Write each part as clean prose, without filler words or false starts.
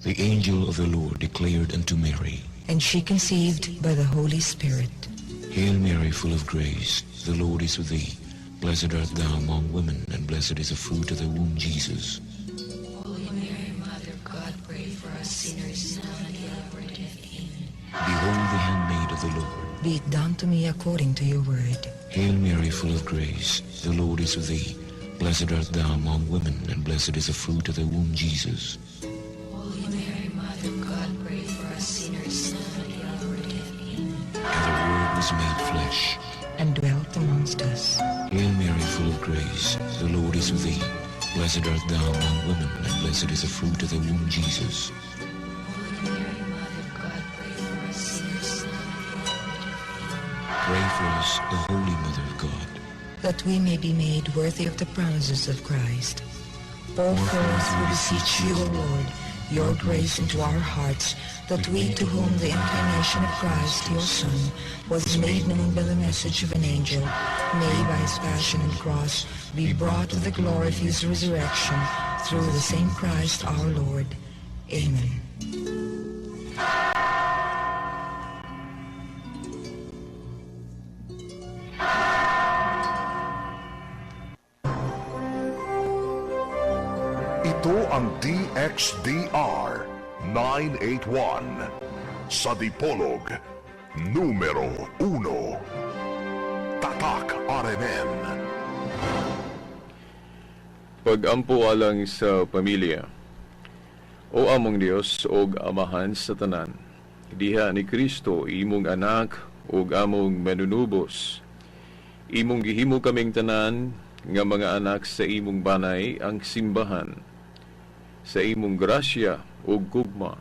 The angel of the Lord declared unto Mary, and she conceived by the Holy Spirit. Hail Mary, full of grace, the Lord is with thee. Blessed art thou among women, and blessed is the fruit of thy womb, Jesus. Holy Mary, Mother of God, pray for us sinners, now and at the hour of our death. Amen. Behold the handmaid of the Lord. Be it done to me according to your word. Hail Mary, full of grace, the Lord is with thee. Blessed art thou among women, and blessed is the fruit of thy womb, Jesus. Holy Mary, Mother of God, pray for us sinners, now and at the hour of our death. Amen. And the Word was made flesh and dwelt amongst us. Hail Mary, full of grace, the Lord is with thee. Blessed art thou among women, and blessed is the fruit of thy womb, Jesus. Holy Mary, Mother of God, pray for us sinners, now and at the hour of our death. Amen. Pray for us, the Holy Mother of God, that we may be made worthy of the promises of Christ. Pour forth, we beseech you, O Lord, your grace into our hearts, that we to whom the incarnation of Christ, your Son, was made known by the message of an angel, may by his passion and cross be brought to the glory of his resurrection, through the same Christ our Lord. Amen. Ito ang DXDR 981 sa Dipolog, numero 1. Tatak RMN. Pag-ampo alang sa pamilya. O among Dios og Amahan sa tanan, diha ni Kristo imong anak ug among manunubos. Imong gihimo kaming tanan nga mga anak sa imong banay ang simbahan. Sa imong grasya ug gugma,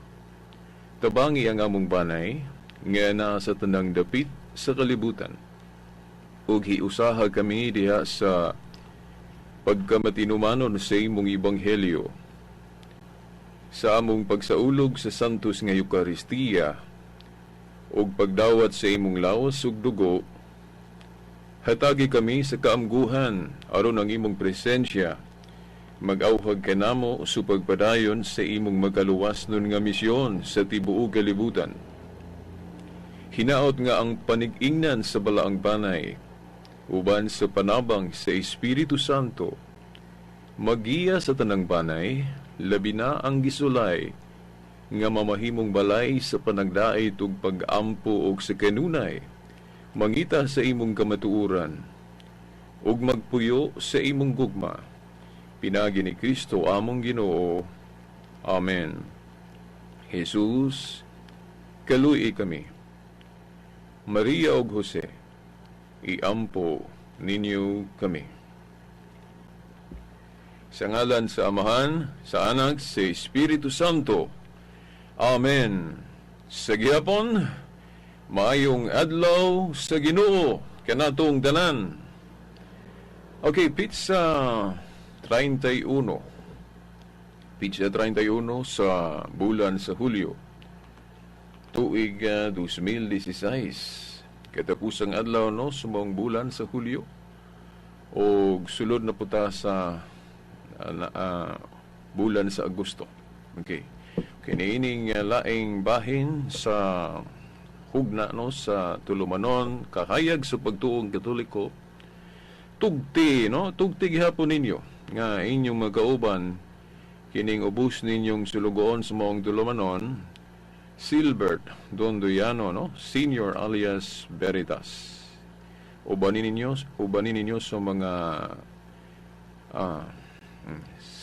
tabangi ang among banay nga naa sa tanang dapit sa kalibutan. Ug hiusaha kami diha sa pagkamatinumanon sa imong ebanghelyo. Sa among pagsaulog sa Santos nga Eukaristiya ug pagdawat sa imong lawas ug dugo, hatagi kami sa kaamguhan aron ang imong presensya mag-awhag kanamo sa pagpadayon sa imong magaluwas nun nga misyon sa tibuok kalibutan. Hinaot nga ang panig-ingnan sa balaang banay uban sa panabang sa Espiritu Santo magiya sa tanang banay, labi na ang gisulay nga mamahimong balay sa panagdait ug pag-ampo og sa kanunay, mangita sa imong kamatuoran ug magpuyo sa imong gugma, pinaagi ni Kristo among Ginoo. Amen. Jesus, kaluoyi kami. Maria ug Jose, iampo ninyo kami. Sa ngalan sa Amahan, sa Anak, sa Espiritu Santo. Amen. Sa gihapon, maayong adlaw sa Ginoo kanatong tanan. Okay, petsa 31. Petsa 31 sa bulan sa Hulyo. Tuig 2016. Katapusang adlaw no sa maong bulan sa Hulyo. O sulod na puta sa bulan sa Agosto. Okay. Kiniining laing bahin sa hugna no sa tulumanon kahayag sa pagtuong Katoliko, tugti no, tugti gihapon ninyo nga inyong magkauban kining ubos ninyong sulugoon sa maong tulumanon, Silbert Dondoyano no, Senior alias Veritas. Ubanin ninyo sa mga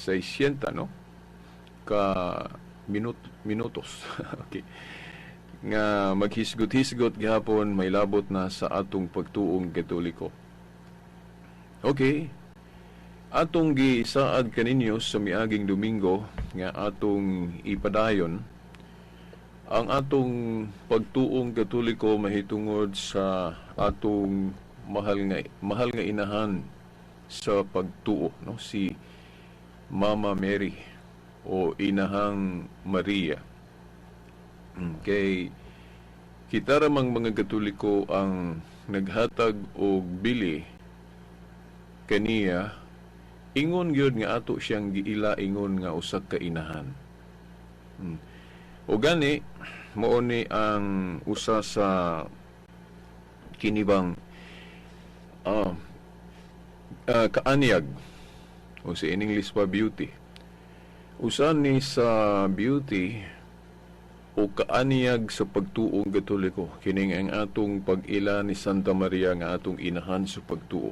600 no ka minutos, okay, nga maghisgot-hisgot gihapon may labot na sa atong pagtuong Katoliko. Okay. Atong gisaad kaninyo sa miaging Domingo nga atong ipadayon ang atong pagtuong Katoliko mahitungod sa atong mahal nga inahan sa pagtuo no, si Mama Mary o Inahang Maria. Kay kita ramang mga Katoliko ang naghatag og bili kaniya, ingon gyud nga ato siyang giila ingon nga usa ka inahan. O gani mao ni ang usa sa kinibang kaanyag o sa in English pa, beauty. Usa ni sa beauty o kaanyag sa pagtuong Katoliko kining ang atong pag-ila ni Santa Maria nga atong inahan sa pagtuo.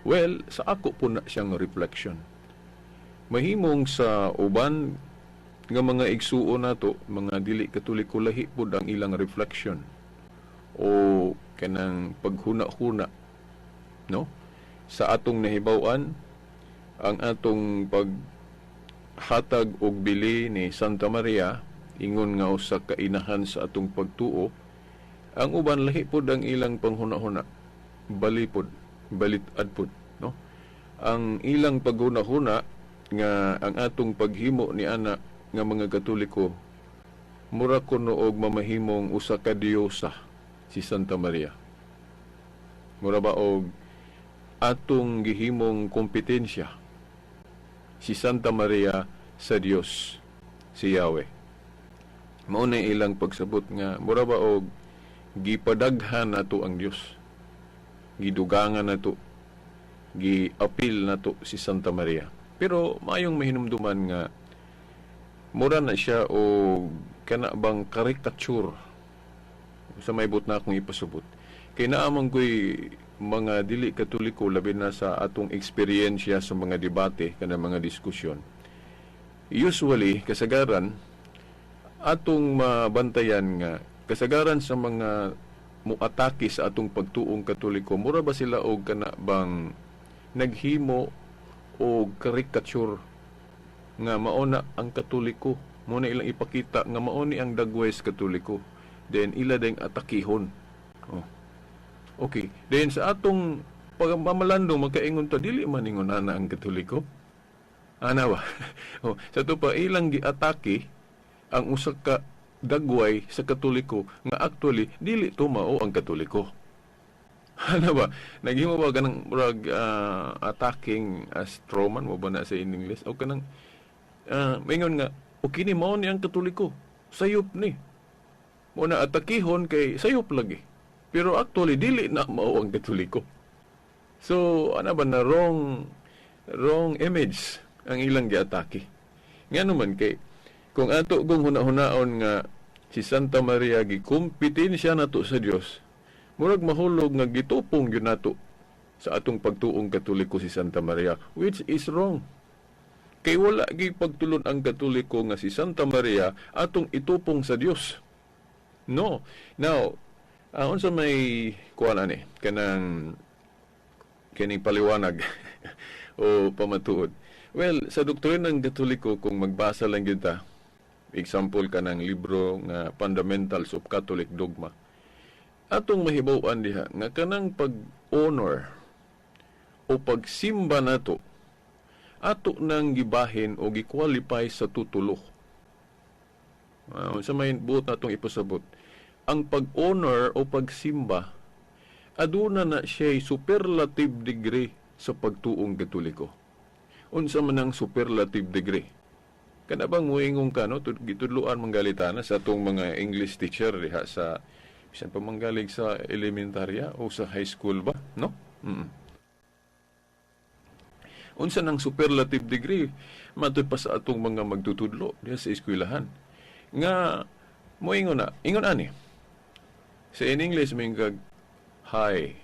Well, sa ako po na siyang reflection. Mahimong sa uban nga mga igsuon nato, mga dili Katoliko, lahi pud ang ilang reflection o kanang paghuna-huna, no? Sa atong nahibaw-an, ang atong paghatag og bili ni Santa Maria ingon nga usa ka inahan sa atong pagtuo, ang uban lahi pud ang ilang panghuna-huna, balipod, balit-ad pud, no? Ang ilang paghuna-huna nga ang atong paghimo ni ana nga mga Katoliko, mura kuno og mamahimong usa ka diyosa si Santa Maria, mura ba og atong gihimong kompetensya si Santa Maria sa Dios, si Yahweh. Mao na ilang pagsabot nga mura ba og gipadaghan nato ang Dios, gidugangan nato, giapil nato si Santa Maria. Pero maayong mahinumduman nga mura na siya o kana bang caricature sa may but na akong ipasubot. Kay naamang ko'y mga dili Katoliko, labi na sa atong eksperyensya sa mga debate, kana mga diskusyon. Usually, kasagaran atong mabantayan nga kasagaran sa mga muatake sa atong pagtuong Katoliko, mura ba sila og kana bang naghimo og caricature nga mao na ang Katoliko, mo na ilang ipakita nga mao ni ang dagway sa Katoliko, then ila ding atakihon. Oh. Okay, then sa atong pagmamalandong makaingon ta, dili man ingon ana ang Katoliko. Ana ba? Oh, sa ato pa ilang giatake ang usa ka dagway sa Katoliko nga actually dili to mao ang Katoliko. Ano ba? Naghimo ba kanang murag attacking as Roman mo ba na sa in English o kanang maingon nga o kini mao ni ang Katoliko. Sayop ni. Mo na atakihon kay sayop lagi. Pero actually dili na mao ang Katoliko. So ana ba na wrong wrong image ang ilang giatake. Ngano man kay kung ato kung huna-hunaon nga si Santa Maria gikompetensya nato sa Dios, murag mahulog nga gitupong gyud nato sa atong pagtuong Katoliko si Santa Maria, which is wrong. Kay wala gi pagtulon ang Katoliko nga si Santa Maria atong itupong sa Dios. No. Now, unsa may kuan ani kanang kining paliwanag o pamatuod? Well, sa doktrina ng Katoliko, kung magbasa lang gyud ta, example ka ng libro nga Fundamentals of Catholic Dogma, atong mahibaw-an diha nga kanang pag-honor o pagsimba nato, ato nang gibahin o gi-qualify sa tutulo. Sa may buot natong ipasabot, ang pag-honor o pagsimba aduna na siya superlative degree sa pagtuong Katoliko. Unsa man ang superlative degree? Kana bang muingong ka, no, gitudloan manggalitana sa atong mga English teacher diha sa bisan pa manggalig sa elementarya o sa high school ba, no? Unsa nang superlative degree? Matud pa sa atong mga magtutudlo diha sa eskwelahan. Nga moingon na, ingon ani. Sa in English may kag high.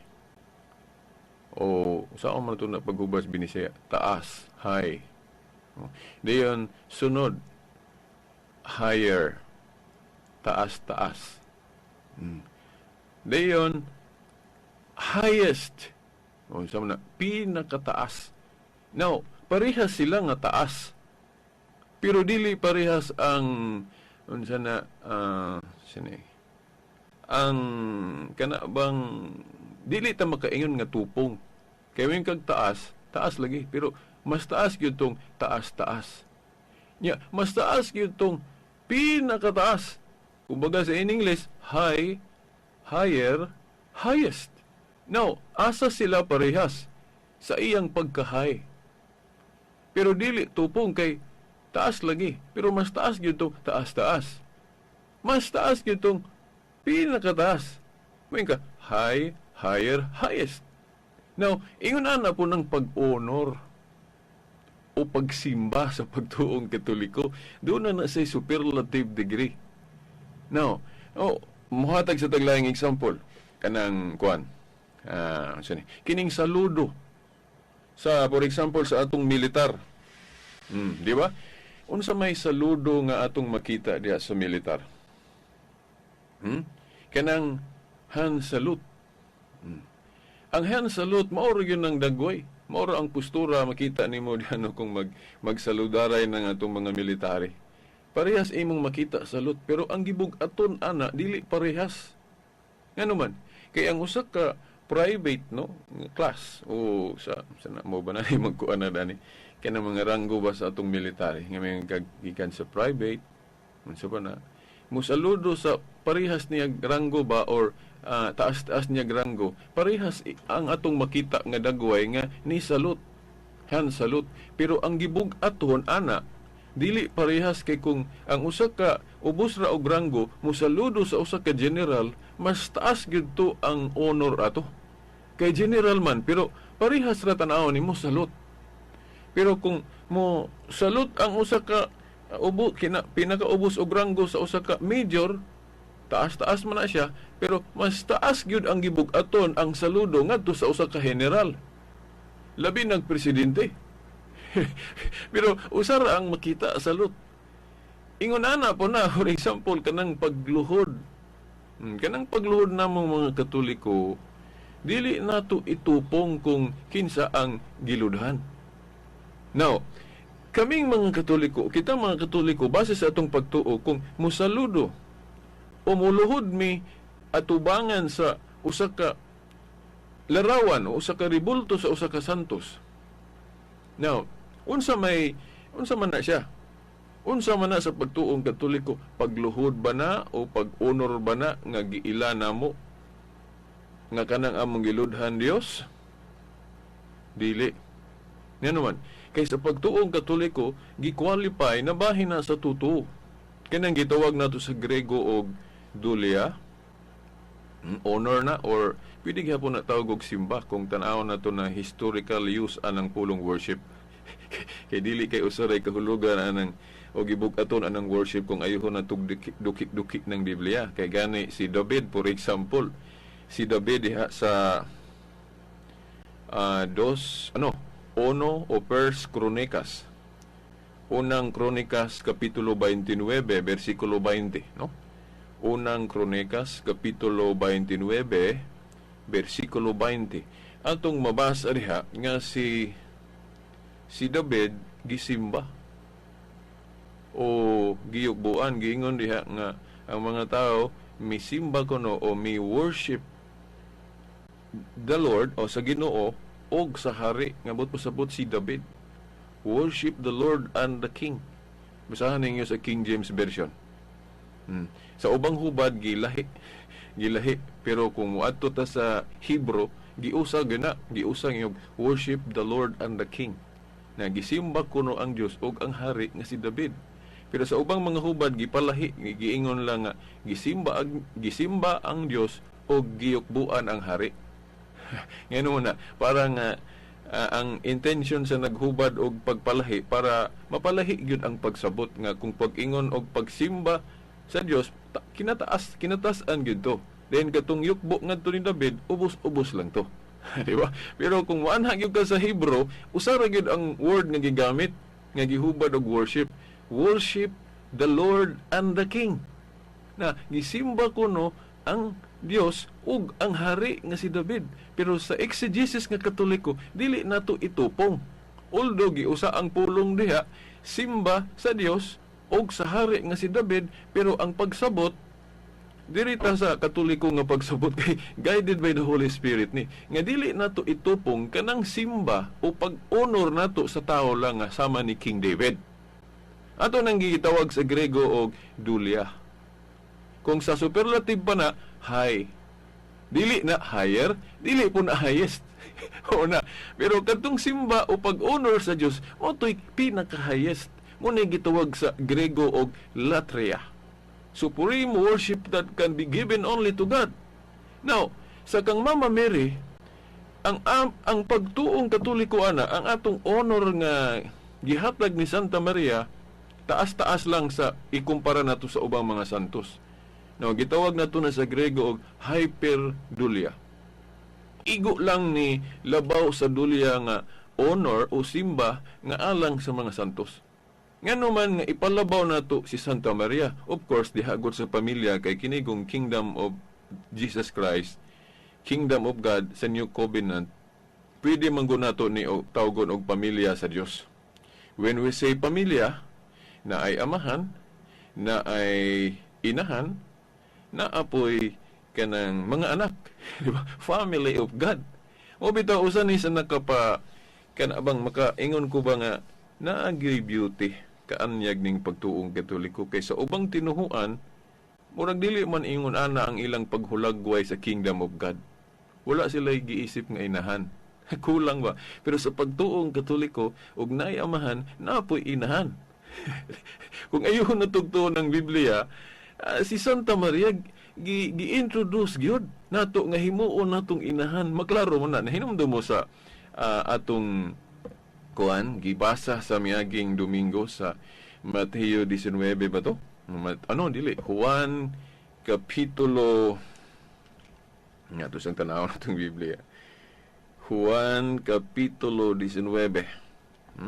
O saan man ito na paghubas Binisaya? Taas, high. Dayon sunod, higher. Taas, taas. Dayon highest. O sa na pinakataas. Now, parehas sila nga taas. Pero dili parehas ang unsa na sini ang kana bang dili ta makaingon nga tupong. Kay when kag taas, taas lagi, pero mas taas gyud tong taas-taas. Nya, mas taas gyud tong pinakataas. Kumbaga sa in English, high, higher, highest. Now, asa sila parehas sa iyang pagka-high? Pero dili tupong kay Taas lagi, pero mas taas gyud tong taas-taas. Mas taas gyud tong pinakataas. May ka high, higher, highest. Now, ingon ana po ng pag-honor o pagsimba sa pagtuong Katoliko, doon na na sa superlative degree. Now, oh, muhatag sa taglaing example, kanang kuan. Ah, uh, kining saludo sa, for example, sa atong militar. Di ba? Unsa may saludo nga atong makita diha sa militar? Kanang hand salute. Ang hand salute mao ra gyud ng dagway. Mao ra ang postura makita nimo diha, no, kung magsaludaray ng atong mga military. Parehas imong makita salute, pero ang gibug-aton ana dili parehas. Ngano man? Kay ang usa ka private, no, nga class o sa na mo ba na ni magkuan na dani kanang mga ranggo ba sa atong military nga may gikan sa private, unsa pa na musaludo sa parehas niya ranggo ba or taas-taas niya ranggo, parehas ang atong makita nga dagway nga ni salute, hand salute, pero ang gibug-aton ana dili parehas, kay kung ang usa ka ubos ra og ranggo musaludo sa usa ka general, mas taas gyud to ang honor ato kay general man, pero parehas ra tan-awon nimo salute. Pero kung mo salute ang usa ka ubo kina pinakaubos og ranggo sa usa ka major, taas-taas man na siya, pero mas taas gyud ang gibug-aton ang saludo ngadto sa usa ka general, labi nag presidente, pero usa ra ang makita salute. Ingon ana po na, for example, kanang pagluhod. Kanang pagluhod namong mga Katoliko, dili nato itupong kung kinsa ang giludhan. Now, kaming mga Katoliko, kita mga Katoliko, base sa atong pagtuo, kung musaludo o muluhod mi atubangan sa usa ka larawan o usa ka rebulto sa usa ka santos. Now, unsa man na siya? Unsa man na sa pagtuong Katoliko, pagluhod ba na o pag-honor ba na nga giila namo nga kanang among giludhan Dios? Dili. Ngano man, kay sa pagtuong Katoliko, gi-qualify na bahin na sa totoo. Kanang gitawag nato sa Grego og dulia, honor na, or pwede gyapon na tawag og simba kung tan-awon nato na historical use anang pulong worship. Kay dili kay usaray kahulugan anang o gibug-aton anang worship kung ayuhon na dukik-dukik ng Biblia. Kay gani si David, for example, si David diha sa dos, ano, Uno o First Chronicles. Unang Kronikas, Kapitulo 29, versikulo 20, no? Unang Kronikas, Kapitulo 29, versikulo 20. Atong mabasa diha nga si David gisimba o giyukbuan, giingon diha nga ang mga tao misimba kuno o mi worship the Lord o sa Ginoo og sa hari nga buot pasabot si David. Worship the Lord and the King. Basahan ninyo sa King James Version. Sa ubang hubad gilahi gilahi, pero kung moadto ta sa Hebrew, giusa gana, giusa yung worship the Lord and the King, na gisimba kuno ang Dios ug ang hari nga si David. Pero sa ubang mga hubad gipalahi, giingon lang nga gisimba ang Dios ug giyukbuan ang hari. Ngano na parang ang intention sa naghubad og pagpalahi para mapalahi gyud ang pagsabot nga kung pag-ingon og pagsimba sa Dios, kinataas kinataas-an gyud to. Then katong yukbo ngadto ni David, ubos-ubos lang to. Di ba? Pero kung muanha gyud ka sa Hebrew, usa ra gyud ang word nga gigamit nga gihubad og worship. Worship the Lord and the King. Na gisimba kuno ang Dios ug ang hari nga si David. Pero sa exegesis nga Katoliko, dili nato itupong. Although giusa ang pulong diha, simba sa Dios ug sa hari nga si David, pero ang pagsabot diri ta sa Katoliko nga pagsabot kay guided by the Holy Spirit ni nga dili nato itupong kanang simba o pag-honor nato sa tao lang nga sama ni King David. Ato nang gitawag sa Grego og dulia. Kung sa superlative pa na, high. Dili na higher, dili po na highest. O na. Pero katong simba o pag-honor sa Dios, mo to'y pinaka-highest. Mo ni gitawag sa Grego og latria. Supreme worship that can be given only to God. Now, sa kang Mama Mary, ang pagtuong Katoliko ana, ang atong honor nga gihatag ni Santa Maria, taas-taas lang sa ikumpara nato sa ubang mga santos. No, gitawag nato na sa Grego og hyperdulia. Igo lang ni labaw sa dulia nga honor o simba nga alang sa mga santos. Ngano man nga ipalabaw nato si Santa Maria? Of course, dihagot sa pamilya kay kinigong Kingdom of Jesus Christ, Kingdom of God sa New Covenant, pwede man gud nato ni og tawgon og pamilya sa Dios. When we say pamilya, na ay amahan, na ay inahan, na apoy kanang mga anak, di ba? Family of God. O bitaw usa ni sa nakapa kana bang makaingon ko ba nga naagyoy beauty kaanyag ning pagtuong Katoliko kay sa ubang tinuhuan murag dili man ingon ana ang ilang paghulagway sa Kingdom of God. Wala sila giisip nga inahan. Kulang ba? Pero sa pagtuong Katoliko ug naay amahan, naapoy inahan. Kung ayun natugtuo ng Biblia, si Santa Maria gi gi-introduce gyud nato nga himuon natong inahan. Maklaro mo na nahinumdum mo sa atong kuan gibasa sa miaging Domingo sa Mateo 19 ba to? Ano dili Juan kapitulo nga to sang tanaw natong Biblia. Juan kapitulo 19.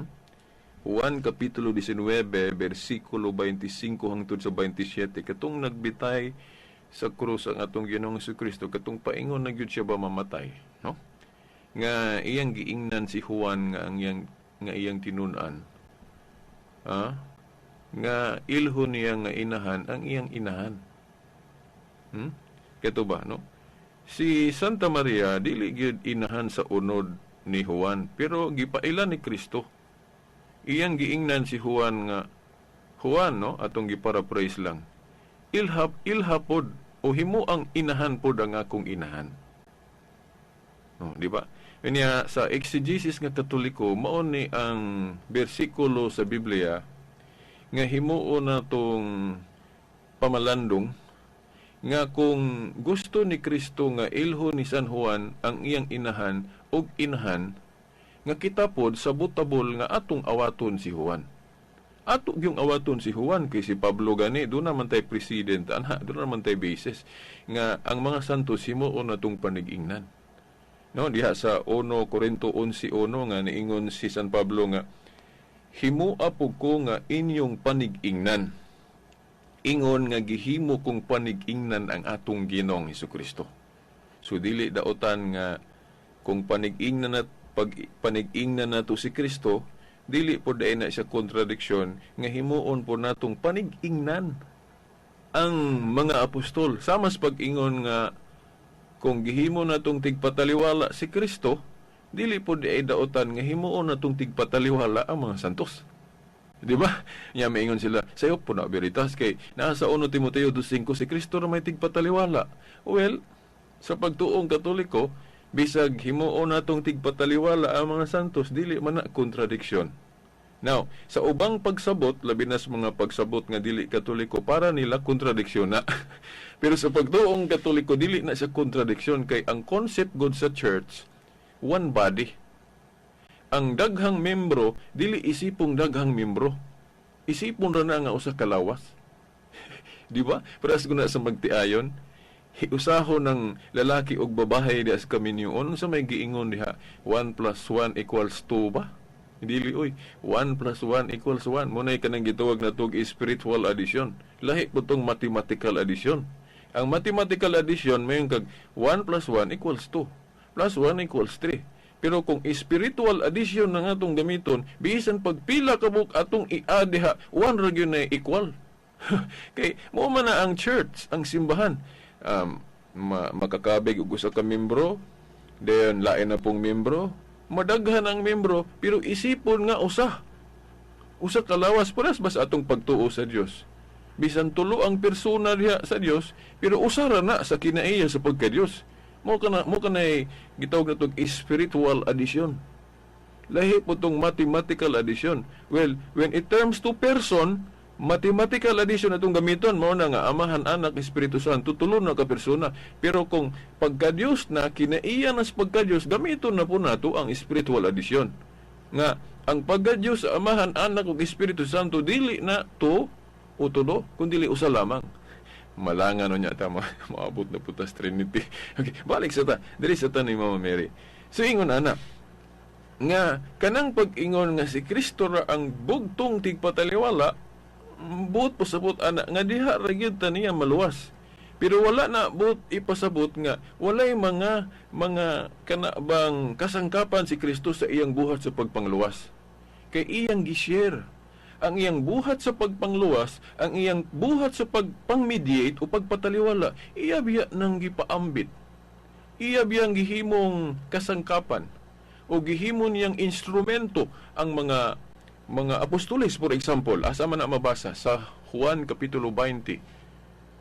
Juan kapitulo 19 bersikulo 25 hangtod sa 27, katong nagbitay sa krus ang atong Ginoong Kristo, katong paingon na gyud siya ba mamatay, no? Nga iyang giingnan si Juan nga ang iyang nga iyang tinun-an. Nga ilho niya nga inahan ang iyang inahan. Kato ba, no? Si Santa Maria dili gyud inahan sa unod ni Juan, pero gipaila ni Kristo. Iyang giingnan si Juan nga Juan, no, atong giparaphrase lang. Ilhap ilhapod o himo ang inahan pod ang akong inahan. No, di ba? Kanya sa exegesis nga Katoliko, mao ni ang bersikulo sa Biblia nga himuon natong pamalandong nga kung gusto ni Kristo nga ilho ni San Juan ang iyang inahan og inahan, nga kita pod sa butabol nga atong awaton si Juan. Ato yung awaton si Juan kay si Pablo gani doon naman tay president ana, doon naman tay basis nga ang mga santos himuon natong panigingnan. No, diha sa 1 Corinto 11:1 nga niingon si San Pablo nga himua pug ko nga inyong panigingnan. Ingon nga gihimo kong panigingnan ang atong Ginoong Hesukristo. So dili daotan nga kung panigingnan at pag panigingnan nato si Kristo, dili po dai na siya kontradiksyon nga himuon po natong panigingnan ang mga apostol. Samas pag-ingon nga kung gihimo natong tigpataliwala si Kristo, dili po di ay daotan nga himuon natong tigpataliwala ang mga santos. Di ba? Nya maingon sila, sayo po na veritas kay naa sa 1 Timoteo 2:5 si Kristo ra may tigpataliwala. Well, sa pagtuong Katoliko, bisag himuon natong tigpataliwala ang mga santos, dili man na kontradiksyon. Now, sa ubang pagsabot, labi na sa mga pagsabot nga dili Katoliko, para nila kontradiksyon na. Pero sa pagtuong Katoliko, dili na siya kontradiksyon kay ang concept god sa church, one body. Ang daghang membro, dili isipong daghang membro. Isipon ra na nga usa ka lawas. Di ba? Parehas ko na sa magtiayon. Usahon ng lalaki og babae diha sa kaminyoon, sa may giingon diha, 1 plus 1 equals 2 ba? Dili oy, 1 plus 1 equals 1. Muna'y kanang gitawag na tog spiritual addition. Lahi po tong mathematical addition. Ang mathematical addition, mayon kag 1 plus 1 equals 2. Plus 1 equals 3. Pero kung spiritual addition na nga atong gamiton, bisan pagpila ka buok atong i-add diha, 1 ra gyud na equal. Kay mo man na ang church, ang simbahan. Makakabig og usa ka membro, then lain na pong membro, madaghan ang membro, pero isipon nga usa. Usa ka lawas, paras ba sa atong pagtuo sa Dios? Bisan tulo ang persona diha sa Dios, pero usa ra na sa kinaiya sa pagka-Dios. Mo kana, mo kanay gitawag natong spiritual addition. Lahi po tong mathematical addition. Well, when it terms to person, mathematical addition atong gamiton, mao na nga Amahan, Anak, Espiritu Santo, tulo na ka persona. Pero kung pagka-Dios na, kinaiya na sa pagka-Dios, gamiton na po nato ang spiritual addition. Nga ang pagka-Dios sa Amahan, Anak ug Espiritu Santo dili na to o tulo, kundi usa lamang. Malangan no niya tama, maabot na putas Trinity. Okay, balik sa ta. Diri sa ta ni Mama Mary. So ingon ana nga kanang pag-ingon nga si Kristo ra ang bugtong tigpataliwala, buot pasabot ana nga diha ra gyud ta niya maluwas. Pero wala na buot ipasabot nga walay mga kana bang kasangkapan si Kristo sa iyang buhat sa pagpangluwas. Kay iyang gi-share ang iyang buhat sa pagpangluwas, ang iyang buhat sa pagpang-mediate o pagpataliwala, iya biya nang gipaambit. Iya biyang gihimong kasangkapan o gihimo niyang instrumento ang mga apostoles. For example, asa man na mabasa? Sa Juan Kapitulo 20.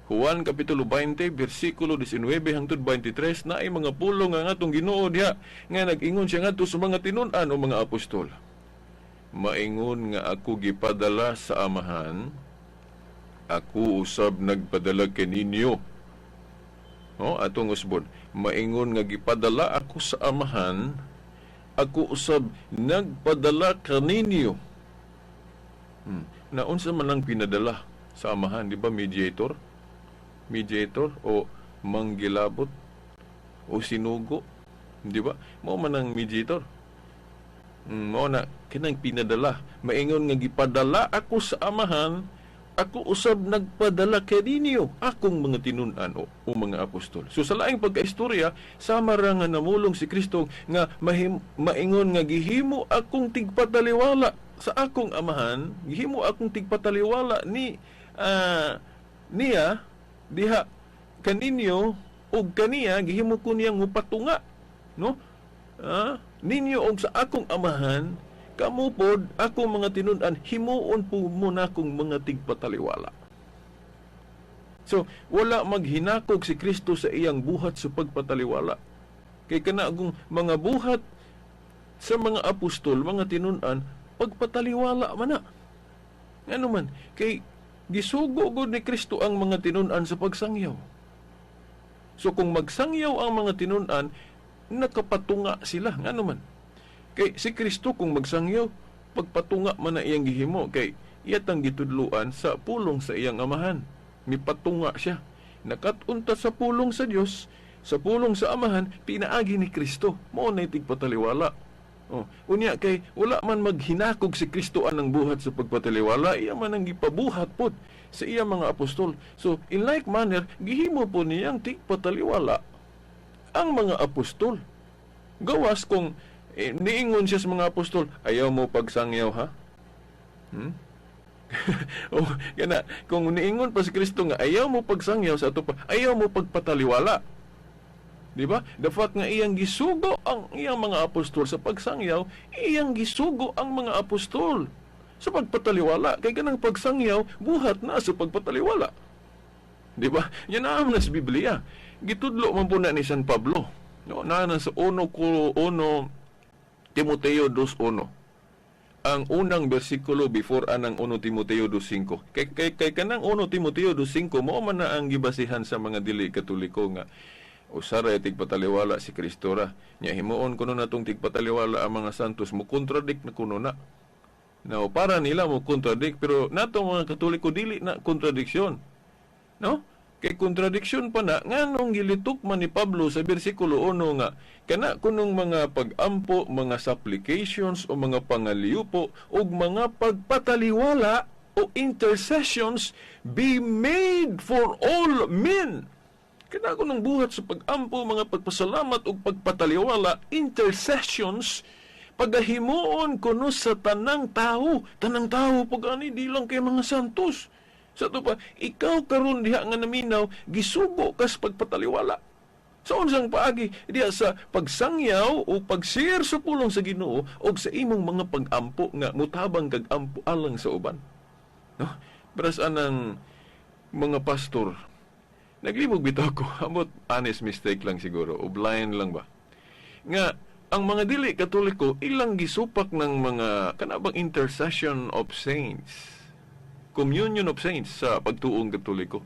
Juan Kapitulo 20 bersikulo 19 hangtod 23, na ay mga pulong nga atong Ginoo diha nga nag-ingon siya ngadto sa mga tinun-an o mga apostol. "Maingon nga ako gipadala sa Amahan, ako usab nagpadala kaninyo." No, atong usbon. "Maingon nga gipadala ako sa Amahan, ako usab nagpadala kaninyo." Naunsa man ang pinadala sa Amahan, di ba mediator? Mediator o manggilabot o sinugo, di ba? Mao man ang mediator. Mao na kinang pinadala. "Maingon nga gipadala ako sa Amahan, ako usab nagpadala kaninyo, akong mga tinun-an o mga apostol." So sa laing pagkaistorya, sama ra nga namulong si Kristo nga maingon nga gihimo akong tigpataliwala sa akong Amahan, gihimo akong tigpataliwala ni niya diha kaninyo ug kaniya gihimo ko niyang mupatunga, no? Ninyo og sa akong Amahan, kamo pod akong mga tinun-an, himuon po mo na akong mga tigpataliwala. So wala maghinakog si Kristo sa iyang buhat sa pagpataliwala. Kay kana kung mga buhat sa mga apostol, mga tinun-an, pagpataliwala man na. Ngano man kay gisugo gud ni Kristo ang mga tinun-an sa pagsangyaw. So kung magsangyaw ang mga tinun-an, nakapatunga sila. Ngano man kay si Kristo kung magsangyaw, pagpatunga man na iyang gihimo, kay iyatang gitudluan sa pulong sa iyang Amahan. Mipatunga siya. Nakat-unta sa pulong sa Dios, sa pulong sa Amahan, pinaagi ni Kristo. Mao na tigpataliwala. Oh, unya kay wala man maghinakog si Kristo anang buhat sa pagpataliwala, iya man ang gipabuhat pod sa iya mga apostol. So in like manner, gihimo po niyang tigpataliwala ang mga apostol. Gawas kung niingon siya sa mga apostol, "Ayaw mo pagsangyaw, ha?" Oh, kana kung niingon pa si Kristo nga ayaw mo pagsangyaw, sa ato pa, ayaw mo pagpataliwala. Di ba? The fact nga iyang gisugo ang iyang mga apostol sa pagsangyaw, iyang gisugo ang mga apostol sa pagpataliwala. Kay kanang pagsangyaw, buhat na sa pagpataliwala. Di ba? Yan na sa Biblia. Gitudlo man po na ni San Pablo. No, na sa 1 ko 1 Timoteo 2:1. Ang unang bersikulo before anang 1 Timoteo 2:5. Kay kanang 1 Timoteo 2:5 mao man na ang gibasihan sa mga dili Katoliko nga usa ra tigpataliwala, si Kristo ra. Nya himuon kuno natong tigpataliwala ang mga santos, mo contradict na kuno na. Now, para nila mo contradict, pero nato mga Katoliko, dili na contradiction. No? Kay contradiction pa na, nganong gilitok man ni Pablo sa bersikulo 1 nga kana kunong mga pag-ampo, mga supplications o mga pangaliupo ug mga pagpataliwala o intercessions be made for all men? Kana kunong buhat sa pag-ampo, mga pagpasalamat ug pagpataliwala, intercessions, pagahimuon kuno sa tanang tao. Tanang tao pag ani, di lang kay mga santos. Sa to pa, ikaw karon diha nga naminaw, gisugo kas pagpataliwala. Sa unsang paagi? Diha sa pagsangyaw o pag-share sa pulong sa Ginoo o sa imong mga pag-ampo nga mutabang kag ampo alang sa uban. No? Pero anang mga pastor, naglibog bitaw ko, amot honest mistake lang siguro, o blind lang ba? Nga, Ang mga dili Katoliko, ilang gisupak ng mga kanabang intercession of saints, communion of saints sa pagtuong Katoliko.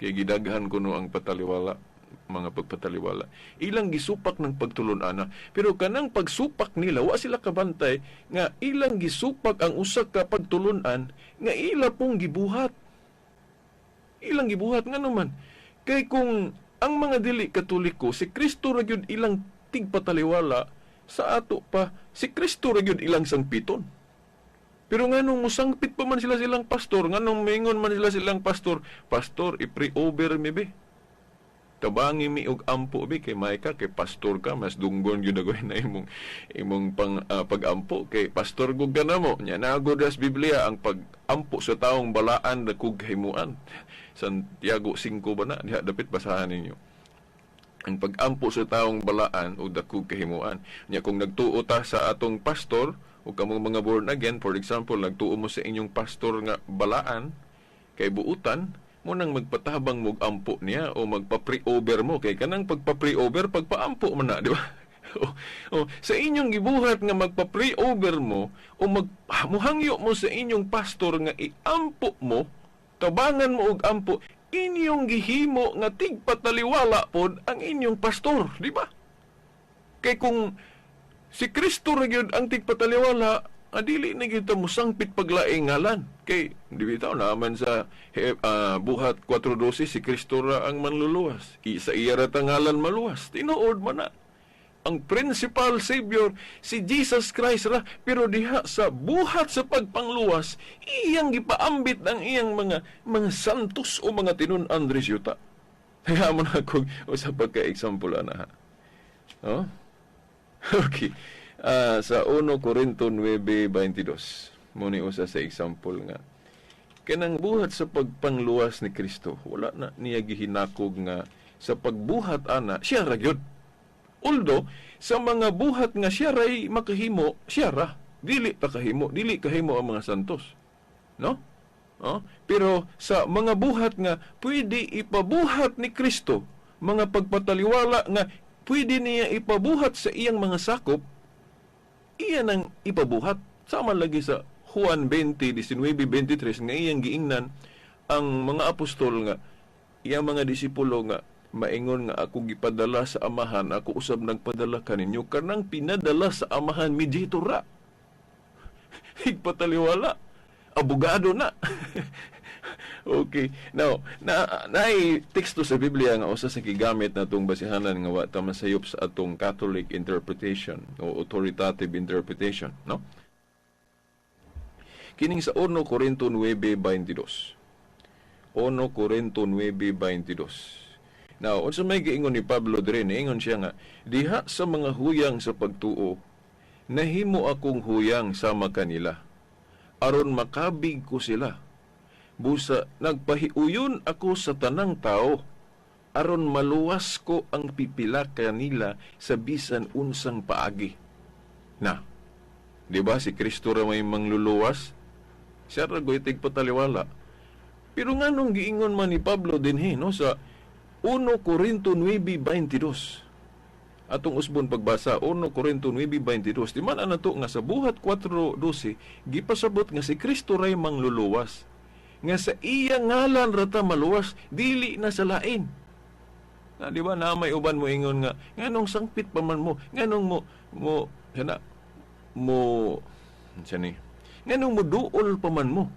Kay gidaghan kuno ang pataliwala, mga pagpataliwala. Ilang gisupak ng pagtulun-ana. Pero kanang pagsupak nila, wa sila kabantay nga ilang gisupak ang usa ka pagtulunan nga ila pong gibuhat. Ilang gibuhat nga naman. Kay kung ang mga dili Katoliko, si Kristo ra gyud ilang tigpataliwala, sa ato pa, si Kristo ra gyud ilang sangpiton. Pero nganong musangpit pa man sila silang pastor, nganong mingon man sila silang pastor, "Pastor, i-pray over mi be. Tabangi mi og ampo be, kay may ka, kay pastor ka, mas dunggon gyud ako na imong imong pang pag-ampo kay pastor gud ka namo." Nya nago das Biblia ang pag-ampo sa taong balaan, dakog himuan. Santiago 5 ba na diha, dapit basahan ninyo. Ang pag-ampo sa taong balaan o dakog kahimuan. Nya kung nagtuo ta sa atong pastor o kamong mga born again, for example, nagtuo mo sa inyong pastor nga balaan kay buutan mo nang magpatabang mo ampo niya o magpa-pray-over mo, kay kanang pagpa-pray-over, pagpaampo man na, di ba? O, sa inyong gibuhat nga magpa-pray-over mo o mag muhangyo mo sa inyong pastor nga iampo mo, tabangan mo og ampo, inyong gihimo nga tigpataliwala pod ang inyong pastor, di ba? Kay kung si Kristo ra gyud ang tigpataliwala, adili na gyud ta mosangpit paglaing ngalan. Kay di bitaw naman sa Buhat 4:12, si Kristo ra ang manluluwas. Sa iya ra ta ngalan maluwas. Tinuod man na. Ang principal savior si Jesus Christ ra, pero diha sa buhat sa pagpangluwas, iyang gipaambit ang iyang mga mga santos o mga tinun-an diri sa yuta. Kaya mo na kung usa pagka-example ana ha. Oh? Okay. Sa 1 Corinto 9:22. Mo ni usa sa example nga kanang buhat sa pagpangluwas ni Kristo, wala na niya gihinakog nga sa pagbuhat ana siya ra gyud. Although sa mga buhat nga siya ray makahimo, siya ra. Dili ta kahimo, dili kahimo ang mga santos. No? Oh? Pero sa mga buhat nga pwede ipabuhat ni Kristo, mga pagpataliwala nga pwede niya ipabuhat sa iyang mga sakop, iya nang ipabuhat. Sama lagi sa Juan 20, 19, 23 nga iyang giingnan ang mga apostol nga iyang mga disipulo nga maingon nga, "Ako gipadala sa Amahan, ako usab nagpadala kaninyo." Kanang pinadala sa Amahan, mediator ra, higpataliwala, abogado na. Okay. Now, na naay teksto sa Biblia nga usa sa gigamit natong basihanan nga wa ta masayop sa atong Catholic interpretation o authoritative interpretation, no? Kining sa 1 Corinto 9:22. 1 Corinto 9:22. Now, unsa may giingon ni Pablo diri? Niingon siya nga diha sa mga huyang sa pagtuo, nahimo akong huyang sama kanila aron makabig ko sila. Busa nagpahiuyon ako sa tanang tao aron maluwas ko ang pipila kanila sa bisan unsang paagi. Na, di ba si Kristo ra may mangluluwas? Siya ra goy tigpataliwala. Pero nganong giingon man ni Pablo dinhi, no, sa 1 Corinto 9:22? Atong usbon pagbasa 1 Corinto 9:22. Di man ana to nga sa Buhat 4:12 gipasabot nga si Kristo ray mangluluwas? Nga sa iya ngalan ra ta maluwas, dili na sa lain. Na di ba na may uban mo ingon nga nganong sangpit pa man mo, nganong mo mo sana mo ni nganong mo duol pa man mo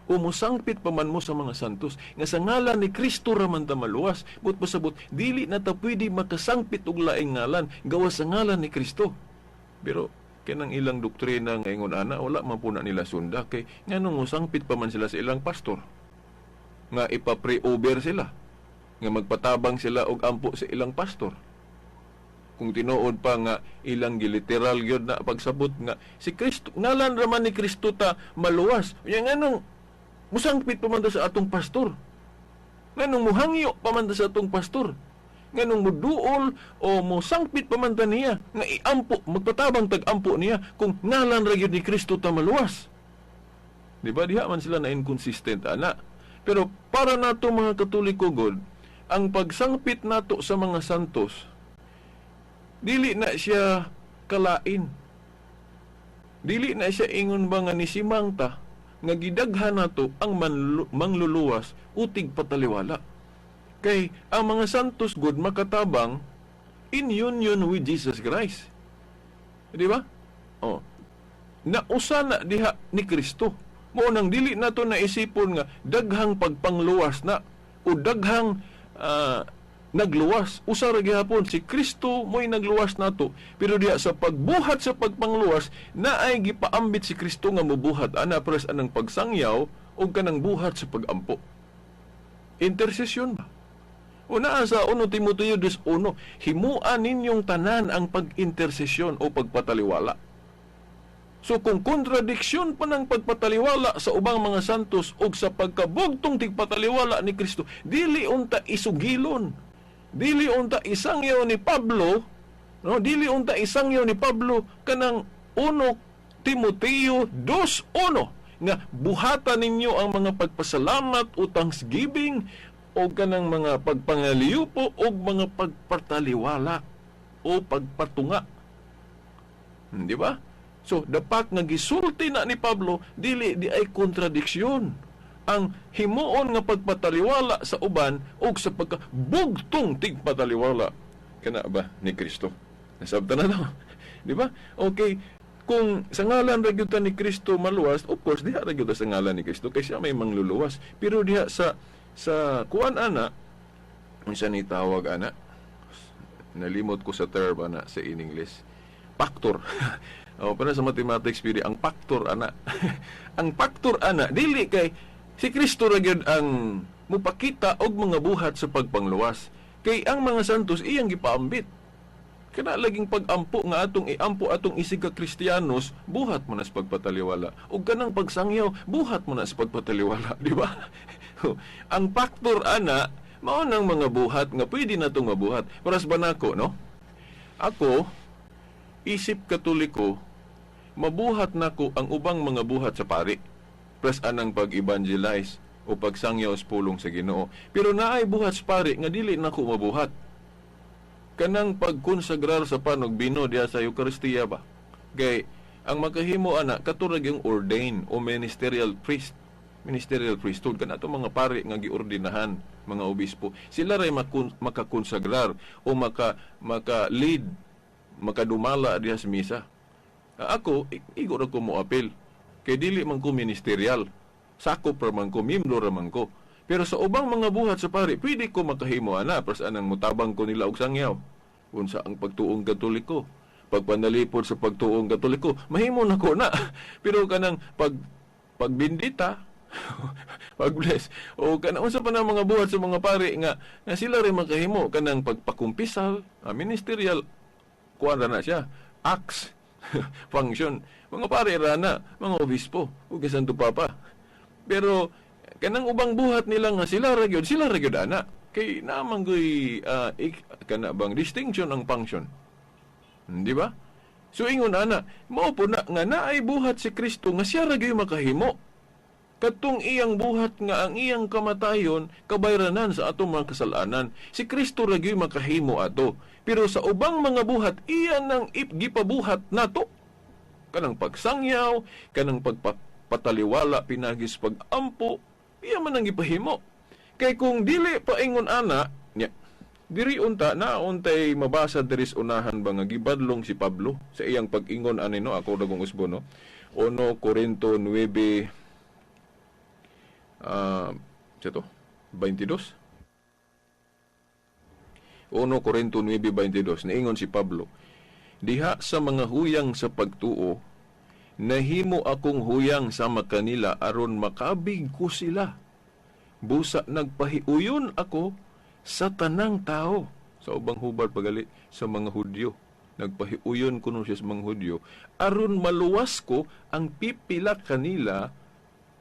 o mosangpit pa man mo sa mga santos, nga sa ngalan ni Kristo ra man ta maluwas? But pasabot, dili na ta pwede makasangpit og laing ngalan gawas sa ngalan ni Kristo. Pero kanang ilang doktrina nga ingon ana, wala man po na nila sunda, kay nganong mosangpit pa man sila sa ilang pastor nga ipa-pray over sila, nga magpatabang sila og ampo sa ilang pastor, kung tinuod pa nga ilang giliteral gyud na pagsabot nga si Kristo, ngalan ra man ni Kristo ta maluwas? Unya nganong musangpit pa man ta sa atong pastor? Nganong muhangyo pa man ta sa atong pastor? Nganong muduol o musangpit pa man ta niya nga iampo, magpatabang tag-ampo niya, kung ngalan ra gyud ni Kristo ta maluwas? Di ba diha man sila na inconsistent ana? Pero para nato mga Katoliko god, ang pagsangpit nato sa mga santos, dili na siya kalain. Dili na siya ingon ba nga nisimang ta nga gidaghan nato ang mangluluwas o tigpataliwala. Kay ang mga santos gud makatabang in union with Jesus Christ. Di ba? Oh. Nausa na diha ni Kristo. Mao nang dili nato naisipon nga daghang pagpangluwas na o daghang nagluwas. Usa ra gihapon si Kristo mo'y nagluwas nato, pero diha sa pagbuhat sa pagpangluwas naay gipaambit si Kristo nga mobuhat ana pres anang pagsangyaw og kanang buhat sa pagampo. Intersesyon ba? Una sa 1 Timoteo 2:1, himuan ninyong tanan ang pag-intersesyon o pagpataliwala. So kung kontradiksyon pa ng pagpataliwala sa ubang mga santos og sa pagkabugtong tigpataliwala ni Kristo, dili unta isugilon. Dili unta isangyaw ni Pablo, no? Dili unta isangyaw ni Pablo kanang 1 Timoteo 2:1 nga buhatan ninyo ang mga pagpasalamat o thanksgiving o kanang mga pagpangaliyupo o mga pagpataliwala o pagpatunga. Di ba? So, dapat nga gisulti na ni Pablo, dili di ay kontradiksyon ang himuon nga pagpataliwala sa uban o sa pagkabugtong tigpataliwala kana ba ni Kristo. Nasabta na to. Di ba? Okay, kung sa ngalan ra gyud ta ni Kristo maluwas, of course diha ra gyud ta sa ngalan ni Kristo kay siya may mangluluwas. Pero diha sa kuan ana, unsa ni tawag ana? Nalimot ko sa term ana sa in English. Factor. O, para sa mathematics pili ang factor ana. Ang factor ana dili kay si Kristo ra gyud ang mupakita og mga buhat sa pagpangluwas. Kay ang mga santos iyang gipaambit. Kana laging pag-ampo nga atong iampo atong isig ka Kristiyanos, buhat mo na sa pagpataliwala. Ug kanang pagsangyaw, buhat mo na sa pagpataliwala, di ba? Ang factor ana mao nang mga buhat nga pwede natong mabuhat. Paras ba nako, no? Ako, isip Katoliko, mabuhat nako ang ubang mga buhat sa pari. Plus anang pag-evangelize o pagsangyaw sa pulong sa Ginoo. Pero naay buhat sa pari nga dili nako mabuhat. Kanang pagkonsagrar sa panog bino diha sa Eucharistia ba? Kay ang makahimo ana katurag yung ordain o ministerial priest. Ministerial priesthood kana ato mga pari nga giordinahan, mga obispo. Sila ray makakonsagrar o maka lead, makadumala diha sa misa. Ako, igo ra ko mo apil. Kay dili man ko ministerial. Sakop ra man ko, miyembro ra man ko. Pero sa ubang mga buhat sa pari, pwede ko makahimo ana para sa anang mutabang ko nila og sangyaw. Unsa ang pagtuong Katoliko, pagpanalipod sa pagtuong Katoliko, mahimo na ko na. Pero kanang pagbindita, pag-bless, o kanang unsa pa na mga buhat sa mga pari nga sila rin makahimo kanang pagpakumpisal, ministerial kuan ra na siya, acts, function. Mga pari ra na, mga obispo, ug kay Santo Papa. Pero kanang ubang buhat nila nga sila ra gyud ana. Kay naman goy kana bang distinction ang function. Di ba? So ingon ana, mao po na nga naay buhat si Kristo nga siya ra gyud makahimo. Katong iyang buhat nga ang iyang kamatayon kabayranan sa atong mga kasalanan. Si Kristo ra gyud makahimo ato. Pero sa ubang mga buhat iya nang gipabuhat nato. Kanang pagsangyaw, kanang pagpataliwala pinagis pag-ampo, iya man ang gipahimo. Kay kung dili paingon ana, nya, diri unta nauntay mabasa diri sa unahan ba nga gibadlong si Pablo sa iyang pag-ingon ani, no, ako dagong usbo, no. 1 Corinto 9 sa to 22. 1 Corinto 9:22, niingon si Pablo, diha sa mga huyang sa pagtuo, nahimo akong huyang sama kanila aron makabig ko sila. Busa nagpahiuyon ako sa tanang tao. Sa ubang hubad pagali sa mga Hudyo. Nagpahiuyon kuno siya sa mga Hudyo aron maluwas ko ang pipila kanila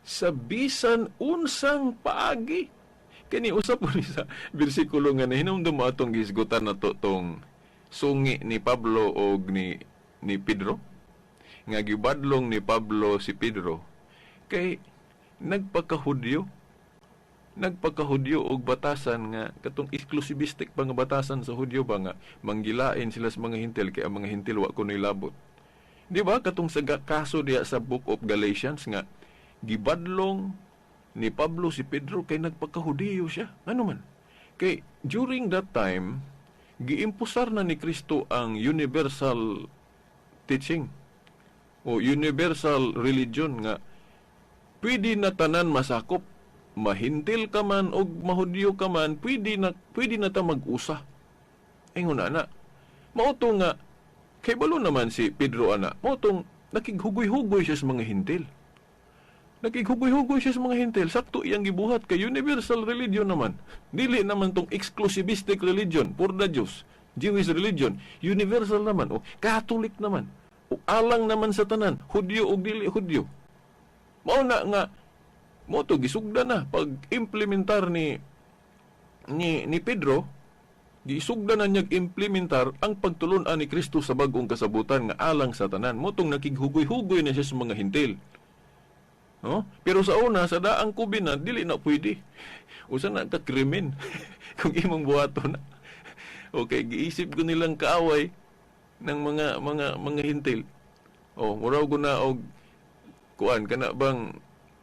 sa bisan unsang paagi. Kani usap po ni sa bersikulo nga nahinumdum mo atong gisgutan na to tong sungi ni Pablo og ni Pedro. Nga gibadlong ni Pablo si Pedro kay nagpakahudyo. Nagpakahudyo og batasan nga katong exclusivistic pa nga batasan sa Hudyo ba nga manggilain sila sa mga Hintil kay ang mga Hintil wa kunoy labot. Di ba katong sa kaso diya sa Book of Galatians nga gibadlong ni Pablo si Pedro kay nagpakahudiyo siya? Ano man? Kay during that time, giimpusar na ni Kristo ang universal teaching o universal religion nga pwede na tanan masakop, mahintil ka man o mahudyo ka man, pwede na ta mag-usa. Ingon na mao to nga kay balo naman si Pedro ana, mao tong nakighugoy-hugoy siya sa mga Hintil. Nakighugoy-hugoy siya sa mga Hintil. Sakto iyang gibuhat kay universal religion naman. Dili naman tong exclusivistic religion for the Jews, Jewish religion. Universal naman o Catholic naman. O alang naman sa tanan, Hudyo o dili Hudyo. Mao na nga mo to gisugda na pag implementar ni Pedro, gisugda na niya implementar ang pagtulun-an ni Kristo sa bagong kasabutan nga alang sa tanan. Mao tong nakighugoy-hugoy na siya sa mga Hintil. No? Pero sa una, sa daang covenant, dili na pwede. Usa na ka krimen kung imong buhaton na. Okay, giisip ko nilang kaaway ng mga Hintil. Oh, muraw ko na og kuan kana bang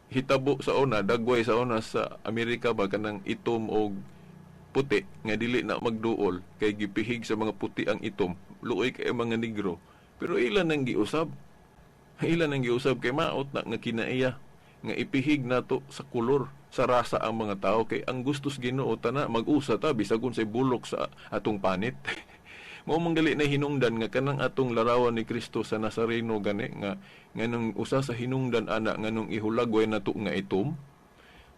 hitabo sa una, dagway sa una sa Amerika ba, kanang itom og puti nga dili na magduol kay gipihig sa mga puti ang itom, luoy kay mga Negro. Pero ilan ang giusab? Ilan ang giusab kay maot na nga kinaiya nga ipihig nato sa kolor, sa rasa ang mga tao, kay ang gustos Ginoo tana mag-usa ta bisag unsay bulok sa atong panit. Mao man gali na hinungdan nga kanang atong larawan ni Kristo sa Nazareno gani nga nganong usa sa hinungdan ana nganong ihulagway nato nga itom.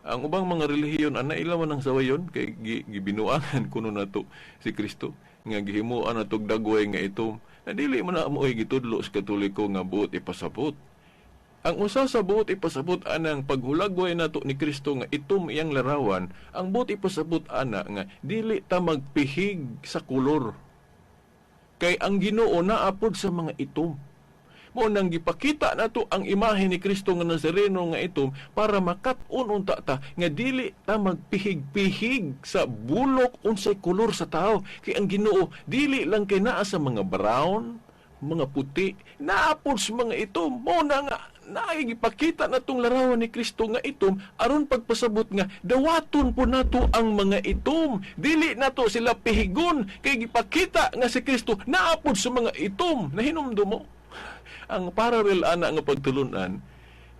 Ang ubang mga relihiyon ana, ila man ang sawayon kay gibinuangan kuno nato si Kristo nga gihimuan natog dagway nga itom na dili man na mo'y gitudlo sa Katoliko nga buot ipasabot. Ang usa sa buot ipasabot anang paghulagway nato ni Kristo nga itom iyang larawan, ang buot ipasabot ana nga dili ta magpihig sa kolor. Kay ang Ginoo naapod sa mga itom. Mao nang gipakita nato ang imahe ni Kristo nga Nazareno nga itom para makat-on unta ta nga dili ta magpihig-pihig sa bulok unsay kolor sa tao. Kay ang Ginoo dili lang kay naa sa mga brown, mga puti, naapod sa mga itom. Mao na nga naay gipakita natong larawan ni Kristo nga itom aron pagpasabot nga dawaton po nato ang mga itom. Dili nato sila pihigon kay gipakita nga si Kristo naapod sa mga itom. Nahinumdum mo ang parallel ana nga pagtulunan,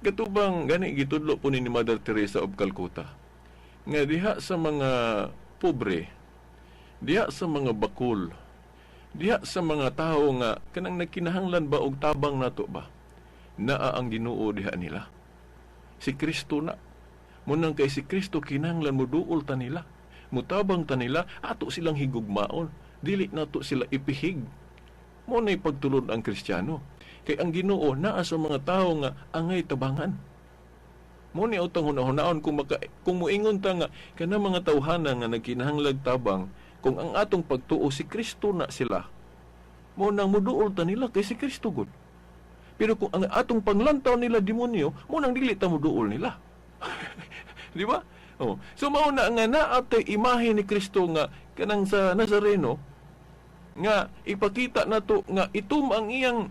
katubang gani gitudlo po ni Mother Teresa of Calcutta nga diha sa mga pobre, diha sa mga bakul, diha sa mga tawo nga kanang nagkinahanglan ba og tabang nato ba, naa ang Ginoo diha nila. Si Kristo na. Munang kay si Kristo kinahanglan moduol ta nila, mutabang ta nila, ato silang higugmaon, dili nato sila ipihig. Mo na'y pagtulod ang Kristiyano. Kay ang Ginoo naa sa mga tawo nga angay tabangan. Mo ni utang hunahunahon kung muingon ta nga kana mga tawhana nga nagkinahanglag tabang, kung ang atong pagtuo si Kristo na sila, mo nang muduol ta nila kay si Kristo gud. Pero kung ang atong panglantaw nila demonyo, mo nang dili ta muduol nila. Di ba? Oh. So mao na nga naa tay imahe ni Kristo nga kanang sa Nazareno nga ipakita nato nga itom ang iyang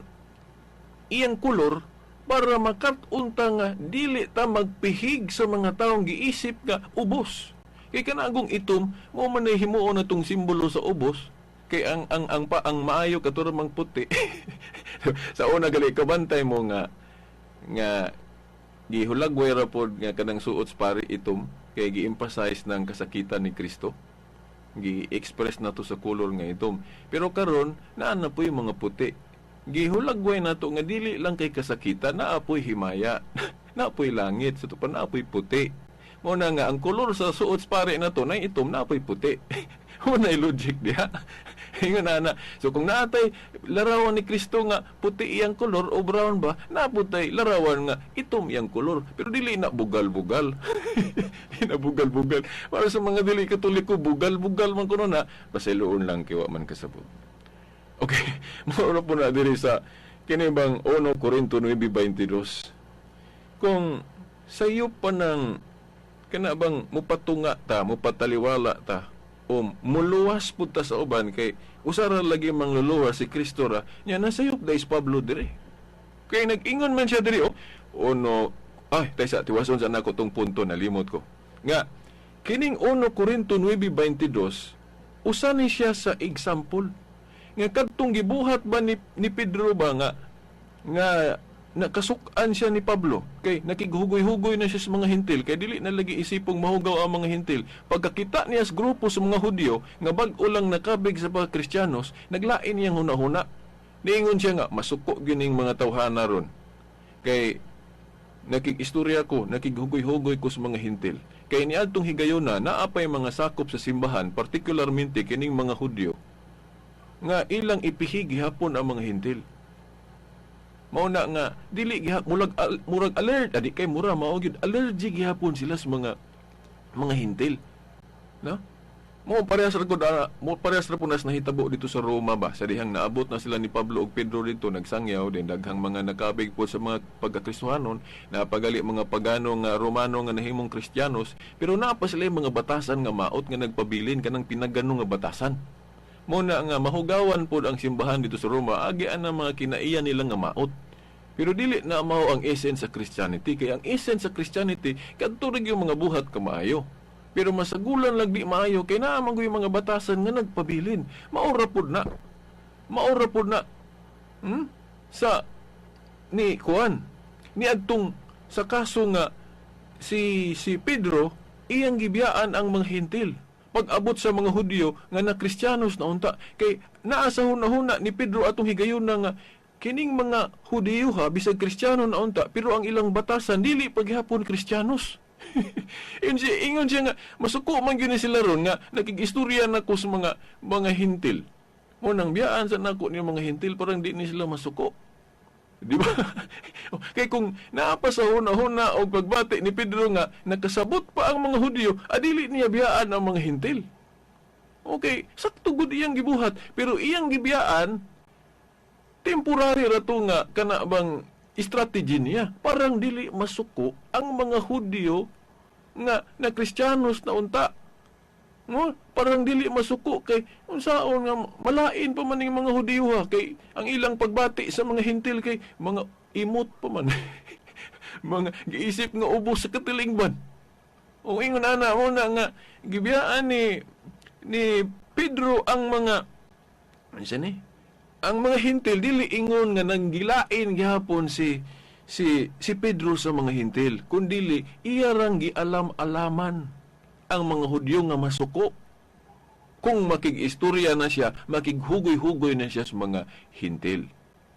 iyang kolor para makat-on ta nga dili ta magpihig sa mga taong giisip nga ubos. Kay kanagong itom mo man ay himuon natong simbolo sa ubos, kay ang maayo katura mang puti. Sa una gali kabantay mo nga nga gihulagway ra pod nga kanang suot sa pari itom kay gi-emphasize ng kasakitan ni Kristo. Gi-express nato sa kolor nga itom. Pero karon naa na po'y mga puti. Gihulagway nato nga dili lang kay kasakitan, naa po'y himaya, naa po'y langit, sa pa naa po'y puti. Mao na nga ang kolor sa suot sa pare nato nay itom, naa po'y puti. Mao na logic diha. Ingon na na. So kung naatay larawan ni Kristo nga puti iyang kolor o brown ba, naputay larawan nga itom iyang kolor. Pero dili na bugal-bugal. Dili na bugal-bugal. Para sa mga dili Katoliko, bugal-bugal man kuno na, pasayloon lang kay wa man kasabot. Okay, mao po na diri sa kini bang 1 Corinto 9:22. Kung sayo pa ng Kana bang mupatunga ta, mupataliwala ta, o muluwas pud ta sa uban kay usara lagi mangluluwas si Kristo ra nya, nasayop dai si Pablo dire. Kay nag-ingon man siya diri, oh, uno, ay, taysa, tiwason sa nako tong punto, nalimot ko. Nga kining 1 Corinto 9:22, usa ni siya sa example nga kadtong gibuhat ba ni Pedro ba nga nakasuk-an siya ni Pablo kay nakighugoy-hugoy na siya sa mga Hentil, kay dili na lagi isipong mahugaw ang mga Hentil. Pagkakita niya sa grupo sa mga Hudyo nga bag-o lang nakabig sa mga Kristiyanos, naglain niyang hunahuna. Niingon siya nga masuko gining mga tawhana ron kay nakig-istorya ko, nakighugoy-hugoy ko sa mga Hentil. Kay niadtong higayona, naa pay mga sakop sa simbahan, partikularmente kining mga Hudyo, nga ilang ipihig gihapon ang mga Hentil. Mao na nga dili giha murag murag alert adi kay mura mao gyud allergy gihapon sila sa mga Hentil. No? Mo parehas ra gud ana, mo parehas ra po nas nahitabo dito sa Roma ba, sa dihang naabot na sila ni Pablo ug Pedro dito, nagsangyaw din daghang mga nakabig po sa mga pagkakristohanon, napagali mga pagano nga Romano nga nahimong Kristiyanos, pero naa pa sila yung mga batasan nga maot nga nagpabilin kanang pinagano nga batasan. Mo na nga mahugawan pod ang simbahan dito sa Roma agi ang mga kinaiya nila nga maot. Pero dili na mao ang essence sa Christianity, kay ang essence sa Christianity kadto ra gyud mga buhat kamaayo. Pero masagulan lang di maayo kay naa man gyud mga batasan nga nagpabilin. Maura pud na. Maura pud na. Sa ni Juan, ni adtong sa kaso nga si Pedro iyang gibiyaan ang mga Hentil. Pag-abot sa mga Hudyo nga na Kristiyanos na unta, kay naa sa hunahuna ni Pedro atong higayon na nga kining mga Hudiyo ha, bisag Kristiyano na unta, pero ang ilang batasan dili paghapon Kristiyanos. Ingon siya nga masuko man gyud ni sila ron nga nakig-istorya na ko sa mga Hentil. Mo nang biyaan sa nako ni mga Hentil, parang di ni sila masuko. Di ba? Kay kung naa pa sa huna-huna og pagbati ni Pedro nga nakasabot pa ang mga Hudyo, adili niya biyaan ang mga Hentil. Okay, sakto gud iyang gibuhat, pero iyang gibiyaan temporary ra to nga kana bang strategy niya. Parang dili masuko ang mga Hudyo nga na Kristiyanos na unta. No? Parang dili masuko kay unsaon nga malain pa man ning mga Hudiyo ha, kay ang ilang pagbati sa mga Hentil kay mga imot pa man. Mga giisip nga ubos sa katilingban. O ingon ana mo na nga gibiyaan ni Pedro ang mga ano ni? Ang mga Hentil. Dili ingon nga nanggilain gihapon si Pedro sa mga Hentil, kundili iya rang gialam-alaman ang mga Hudyo nga masuko kung makig-istorya na siya, makighugoy-hugoy na siya sa mga Hentil.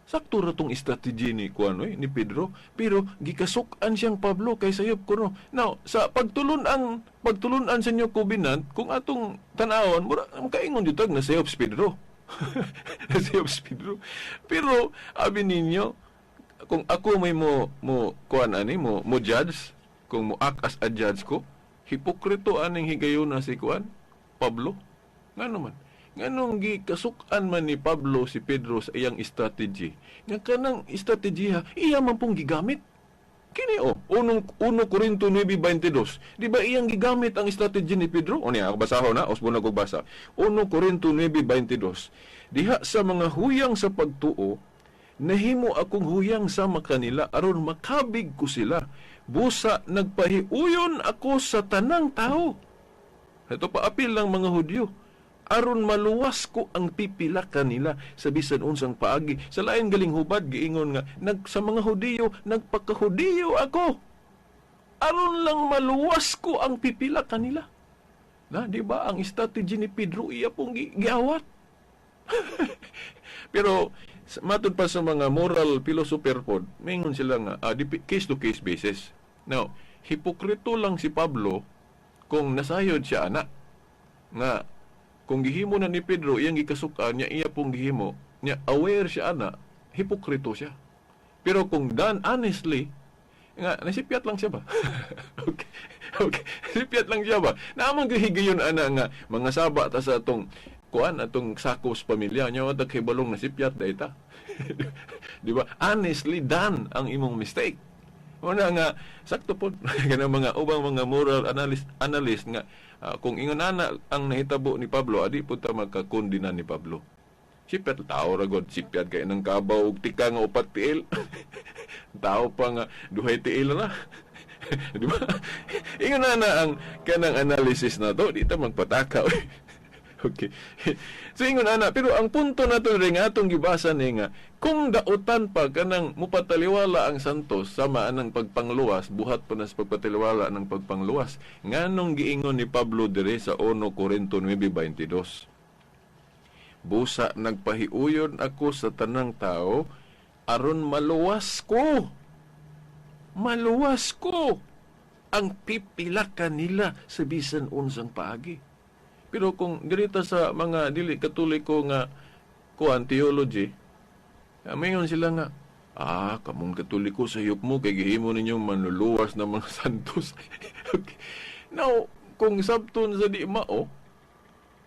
Sakto ra tong strategy ni kuan ni Pedro, pero gikasuk-an siyang Pablo kay sayop kuno. Now, sa pagtulun-an sa New Covenant, kung atong tan-awon, mura makaingon jud tag nasayop si Pedro. Nasayop si Pedro. Pero abi ninyo, kung ako may mo kuan ani mo judge, kung mo act as a judge ko, hipokrito aning higayon na si kuan Pablo. Ngano man? Nganong gikasuk-an man ni Pablo si Pedro sa iyang strategy? Nga kanang strategy ha, iya man pong gigamit. Kini o, 1 Corinto 9:22. Di ba iyang gigamit ang strategy ni Pedro? O niya, ako basahon na, usbon na kog basa. 1 Corinto 9:22. Diha sa mga huyang sa pagtuo, nahimo akong huyang sama kanila aron makabig ko sila. Busa nagpahiuyon ako sa tanang tao. Ito pa apil ng mga Hudyo. Aron maluwas ko ang pipila kanila sa bisan unsang paagi. Sa lain galing hubad giingon nga sa mga Hudiyo nagpakahudiyo ako. Aron lang maluwas ko ang pipila kanila. Na, di ba ang strategy ni Pedro iya pong giawat? Pero matud pa sa mga moral philosopher pod, mingon sila nga case to case basis. Now, hipokrito lang si Pablo kung nasayod siya ana nga kung gihimo na ni Pedro iyang gikasukan niya, iya pong gihimo niya, aware siya ana, hipokrito siya. Pero kung done honestly nga nasipyat lang siya ba? Okay. Nasipyat lang siya ba? Naamang gihigayon ana nga mga saba ta sa atong kuan, atong sako sa pamilya nya, wa ta kahibalong nasipyat dayta. Di ba? Honestly done ang imong mistake. Muna nga sakto po kanang mga ubang mga moral analyst analyst nga kung ingon ana ang nahitabo ni Pablo, adi pud ta magkakondena ni Pablo. Sipyat tao ra god, sipyat kay nang kabaw og tika nga upat tiil. Tao pa nga duhay tiil ra. Di ba? Ingon na na ang kanang analysis na to, di ta magpataka. Okay. So ingon ana, pero ang punto nato rin nga atong gibasa ni nga kung dautan pa kanang mupataliwala ang santos sama anang pagpangluwas, buhat pa na sa pagpataliwala ng pagpangluwas, nganong giingon ni Pablo dire sa 1 Corinto 9:22? Busa nagpahiuyon ako sa tanang tao aron maluwas ko. Maluwas ko ang pipila kanila sa bisan unsang paagi. Pero kung dirita sa mga dili Katoliko nga kuan theology, mingon sila nga, kamong Katoliko sayop mo kay gihimo ninyong manluluwas ng mga santos. Okay. Now, kung sabton sa di mao,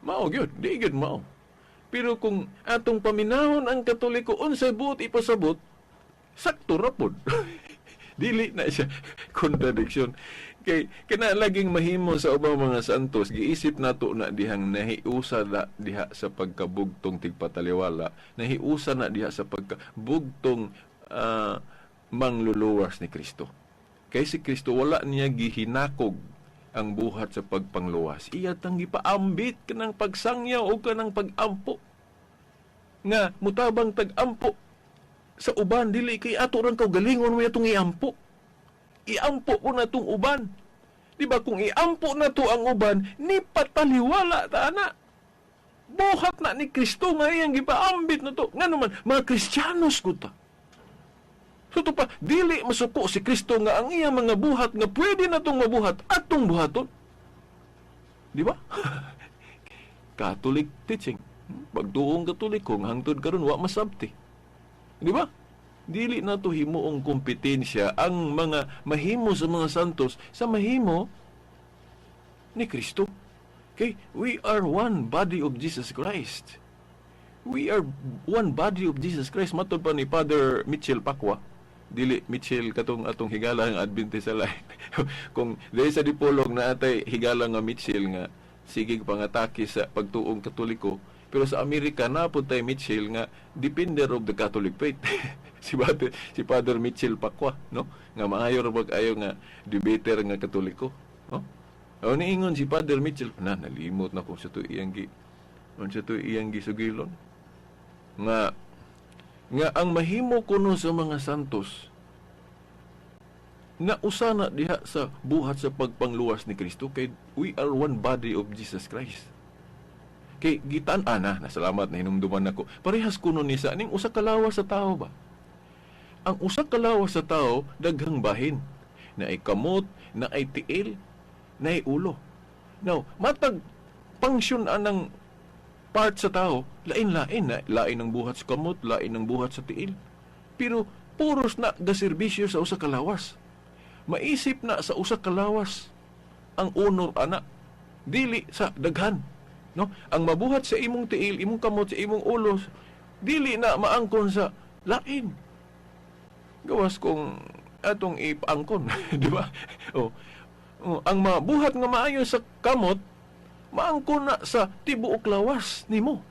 mao gyud, di gyud mao. Pero kung atong paminahon ang Katoliko unsay buot ipasabot, sakto ra pod. Dili na siya contradiction. Kay kana laging mahimo sa ubang mga santos, giisip nato na dihang nahiusa na diha sa pagkabugtong tigpataliwala, nahiusa na diha sa pagkabugtong mangluluwas ni Kristo. Kay si Kristo wala niya gihinakog ang buhat sa pagpangluwas. Iya tang gipaambit kanang pagsangyaw o kanang pagampo. Nga mutabang tag-ampo sa uban, dili kay ato rang kaugalingon mo atong iampo. Iampo ko na itong uban. Di ba kung iampo na to ang uban, ni pataliwala ta na. Buhat na ni Kristo nga iyang gipaambit na to. Nga naman, mga Kristiyanos ko ta. So to pa, dili masuko si Kristo nga ang iyang mga buhat nga pwede na tong mabuhat atong buhaton. Di ba? Catholic teaching. Pagtuong Katoliko, hangtod karon wa masabti. Di ba? Dili na to himuong kompetensya ang mga mahimo sa mga santos sa mahimo ni Kristo. Okay? We are one body of Jesus Christ. We are one body of Jesus Christ. Matod pa ni Father Mitchell Pacwa. Dili Mitchell katong atong higala nga Adventist sa line. Kung dili sa Dipolog na atay higala nga Mitchell nga sige pangatake sa pagtuong Katoliko, pero sa Amerika na po tay Mitchell nga defender of the Catholic faith. Si Father Mitchell Pacwa, no? Nga maayo ra bag ayo nga debater nga Katoliko, no? O niingon si Father Mitchell, na nalimot na kung sa to iyang gi unsa to iyang gisugilon. Nga nga ang mahimo kuno sa mga santos na usana diha sa buhat sa pagpangluwas ni Kristo, kay we are one body of Jesus Christ. Kay gitan ana, na salamat na hinumduman nako. Parehas kuno ni sa ning usa ka lawas sa tao ba? Ang usa ka lawas sa tao daghang bahin, naay kamot, naay tiil, naay ulo. Now, matag function anang part sa tao, lain-lain na, lain ang buhat sa kamot, lain ang buhat sa tiil. Pero puros na gaserbisyo sa usa ka lawas. Maisip na sa usa ka lawas ang honor ana, dili sa daghan. No? Ang mabuhat sa imong tiil, imong kamot, sa imong ulo, dili na maangkon sa lain. Gawas kung atong ipaangkon, di ba? O, ang mabuhat nga maayo sa kamot, maangkon na sa tibuok lawas nimo.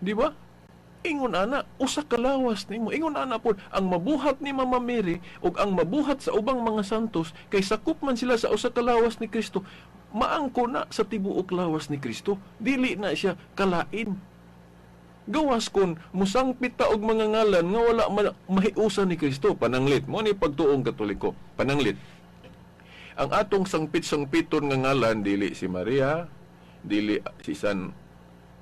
Di ba? Ingon ana, usa ka lawas nimo. Ingon ana pod ang mabuhat ni Mama Mary ug ang mabuhat sa ubang mga santos kay sakop man sila sa usa ka lawas ni Kristo, maangko na sa tibuok lawas ni Kristo. Dili na siya kalain. Gawas kun musangpit ta og mga ngalan nga wala mahiusa ni Kristo. Pananglit mo ni pagtuong Katoliko. Pananglit ang atong sangpit-sangpiton nga ngalan, dili si Maria, dili si San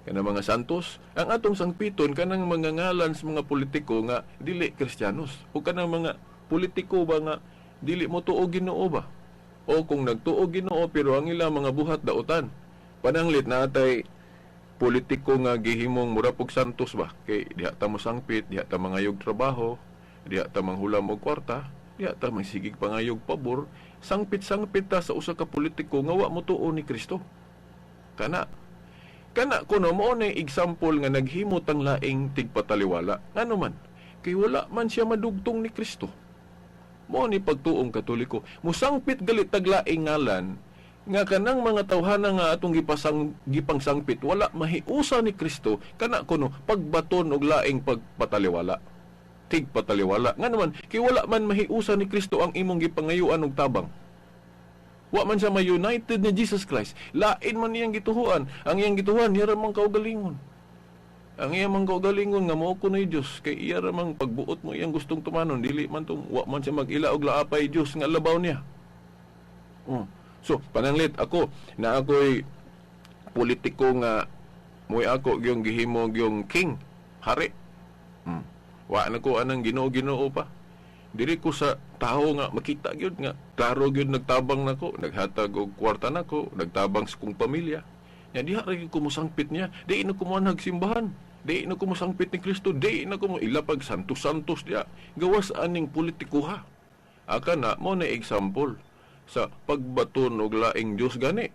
kanang mga santos. Ang atong sangpiton kanang mga ngalan sa mga politiko nga dili Kristiyanos, o kanang mga politiko ba nga dili mo tuo Ginoo ba, o kung nagtuo Ginoo pero ang ilang mga buhat dautan. Pananglit na atay politiko nga gihimong mura pog santos ba, kay diha ta mosangpit, diha ta mangayog trabaho, diha ta manghulam og kwarta, diha ta magsigig pangayog pabor. Sangpit-sangpit ta sa usa ka politiko nga wa mo tuo ni Kristo. Kana kana kuno mo na example nga naghimo tang laing tigpataliwala. Ngano man? Kay wala man siya madugtong ni Kristo. Mo ni pagtuong Katoliko. Musangpit galit taglaing ngalan nga kanang mga tawhana nga atong gipangsangpit wala mahiusa ni Kristo, kana kuno pagbaton og laing pagpataliwala. Tigpataliwala. Nga naman, kay wala man mahiusa ni Kristo ang imong gipangayuan og tabang. Wa man siya ma-united ni Jesus Christ. Lain man iyang gituhuan. Ang iyang gituhuan, niya ramang kaugalingon. Ang iyang mang kaugalingon nga mao kuno'y Dios, kay iya ramang pagbuot mo iyang gustong tumanon, dili man tong wa man siya mag-ila og laapay Dios nga labaw niya. Oh. So, pananglit ako na ako'y politiko nga mo'y ako gyung gihimo gyung king, hari. Wa na ko anang Ginoo-Ginoo pa. Dili ko sa tawo nga makita gyud nga klaro gyud nagtabang nako, naghatag og kwarta nako, nagtabang sa kong pamilya. Nya diha ra gyud ko mosangpit niya, di na ko moanhag simbahan, di na ko mosangpit ni Kristo, di na ko mo ilapag santos-santos diha. Gawas aning politikuha. Aka na mo na example sa pagbaton og laing Dios gani,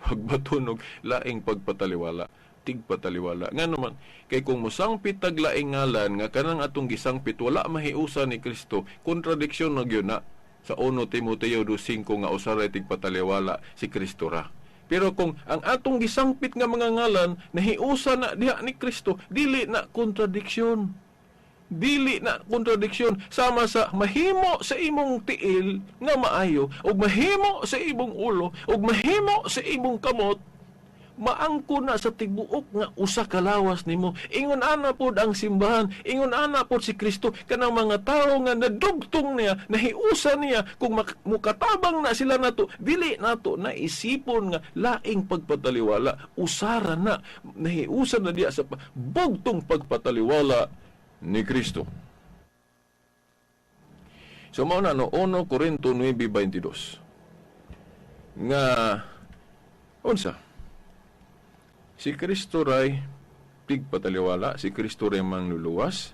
pagbaton og laing pagpataliwala, tigpataliwala. Nga naman, kay kung mosangpit tag laing ngalan nga kanang atong gisangpit wala mahiusa ni Kristo, kontradiksyon na gyud na sa 1 Timoteo 2:5 nga usaray tigpataliwala si Kristo ra. Pero kung ang atong gisangpit nga mga ngalan nahiusa na diha ni Kristo, dili na kontradiksyon. Dili na kontradiksyon sama sa mahimo sa imong tiil nga maayo ug mahimo sa imong ulo ug mahimo sa imong kamot, maangko na sa tibuok nga usa ka lawas nimo. Ingon ana pod ang simbahan, ingon ana pod si Kristo kanang mga tawo nga nadugtong niya, nahiusa niya, kung mukatabang na sila nato, dili nato na isipon nga laing pagpataliwala, usara na, nahiusa na diya sa bugtong pagpataliwala ni Kristo. So mao na no 1 Corinto 9:22 nga unsa? Si Kristo ray tigpataliwala, si Kristo ray mangluluwas,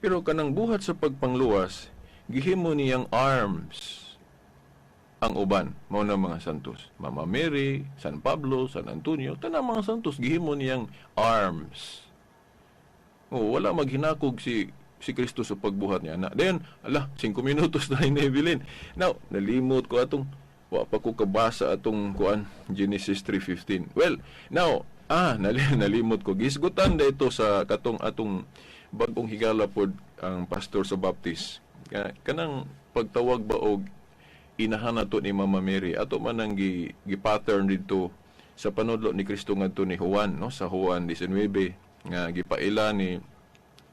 pero kanang buhat sa pagpangluwas, gihimo niyang arms ang uban, mao na mga santos. Mama Mary, San Pablo, San Antonio, tanang mga santos gihimo niyang arms. Oh, wala maghinakog si Kristo sa pagbuhat niya na. Then, ala, 5 minutos na inibilin. Now, nalimot ko atong wa pa ko kabasa atong kuan Genesis 3:15. Well, now, nalimot ko. Gisgutan da ito sa katong atong bagong higala pod ang pastor sa Baptist. Kanang pagtawag ba og inahan nato ni Mama Mary, ato man ang gi-pattern dito sa panudlo ni Kristo ngadto ni Juan, no, sa Juan 19 nga gipaila ni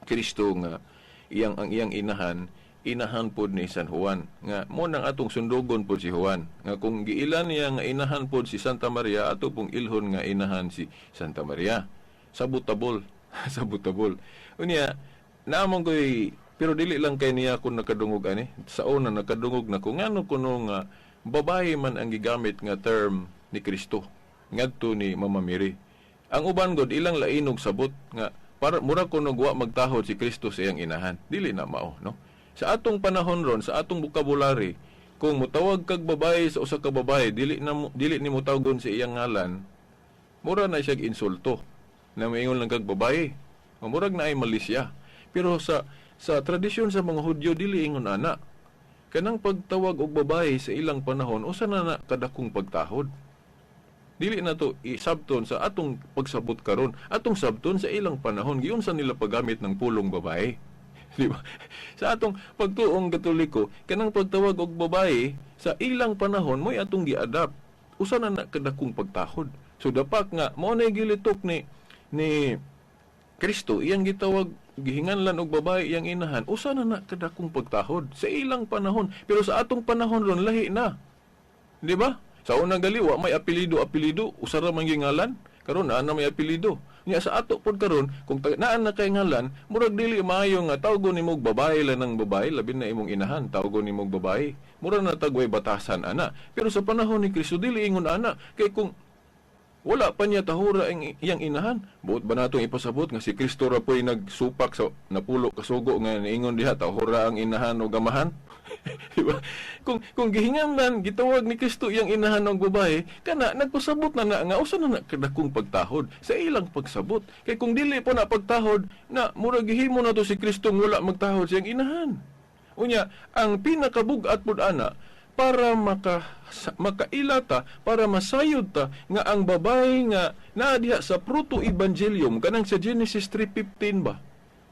Kristo nga iyang ang iyang inahan, inahan pod ni San Juan. Nga mo nang atong sundugon pod si Juan nga kung giila niya nga inahan pod si Santa Maria, ato pong ilhon nga inahan si Santa Maria. Sabutabol. Sabutabol. Unya naamong koy, pero dili lang kay niya kun nakadungog ani. Sa una nakadungog na ko ngano kuno nga babae man ang gigamit nga term ni Kristo ngadto ni Mama Mary. Ang uban god ilang lainog sabot nga para mura kuno wa magtahod si Kristo sa iyang inahan. Dili na mao, no? Sa atong panahon ron, sa atong vocabulary, kung motawag kag babae sa usa ka babae, dili nimo tawgon sa iyang ngalan, mura na siya insulto. Na moingon lang kag babae, murag na ay malisya. Pero sa tradisyon sa mga Hudyo, dili ingon ana. Kanang pagtawag og babae sa ilang panahon, usa na na kadakong pagtahod. Dili na to isabton sa atong pagsabot karon, atong sabton sa ilang panahon giunsa nila paggamit ng pulong babae. Di ba? Sa atong pagtuong Katoliko, kanang pagtawag og babae sa ilang panahon mo'y atong giadapt. Usa na na kadakong pagtahod. So dapat nga mao na gilitok ni Kristo, iyang gitawag gihinganlan og babae iyang inahan, usa na na kadakong pagtahod sa ilang panahon. Pero sa atong panahon ron lahi na. Di ba? Sa unang galiwa may apelyido, usa ra man gingalan. Karon naa na may apelyido. Nya sa ato pod karon kung naa na kay ngalan, murag dili maayo nga tawgon nimo og babae lang ng babae, labi na imong inahan, tawgon nimo og babae. Mura na tagway batasan ana. Pero sa panahon ni Kristo dili ingon ana, kay kung wala pa niya tahura ang iyang inahan, buot ba natong ipasabot nga si Kristo ra po'y nagsupak sa napulo kasugo nga niingon diha tahura ang inahan o gamahan? Diba? Kung gihinganlan gitawag ni Kristo iyang inahan og babae, kana nagpasabot na na nga usa na na kadakong pagtahod sa ilang pagsabot. Kay kung dili po na pagtahod, na murag gihimo na to si Kristo wala magtahod sa iyang inahan. Unya, ang pinakabug-at pud ana para makaila ta, para masayod ta nga ang babae nga naa diha sa proto evangelium kanang sa Genesis 3:15 ba.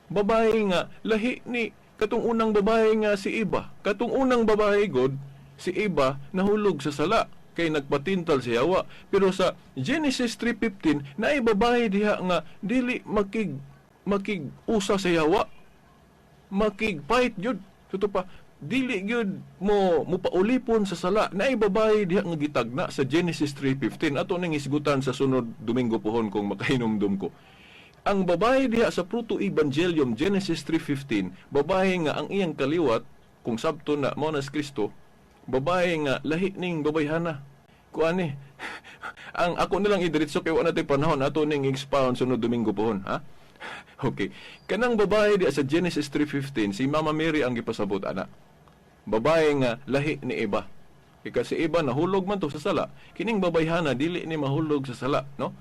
Babae nga lahi ni katong unang babae nga si Eva. Katong unang babae god si Eva nahulog sa sala kay nagpatintal si Hawa. Pero sa Genesis 3:15 naay babae diha nga dili makig usa sa yawa, makig-fight gyud. Totoo pa, dili gyud mo mupaulipon sa sala. Naay babae diha nga gitagna sa Genesis 3:15. Ato ning hisgutan sa sunod Domingo pohon kung makahinumdum ko. Ang babae diha sa Proto Evangelium Genesis 3:15, babae nga ang iyang kaliwat kung sabto na mao na si Kristo, babae nga lahi ning babayhana. Kuani ang ako nilang idiretso kay wa na tay panahon. Ato ning expound sunod Domingo pohon, ha. Okay. Kanang babae diha sa Genesis 3:15, si Mama Mary ang gipasabot ana. Babae nga lahi ni Eva. Kay si Eva nahulog man to sa sala. Kining babayhana dili ni mahulog sa sala, no?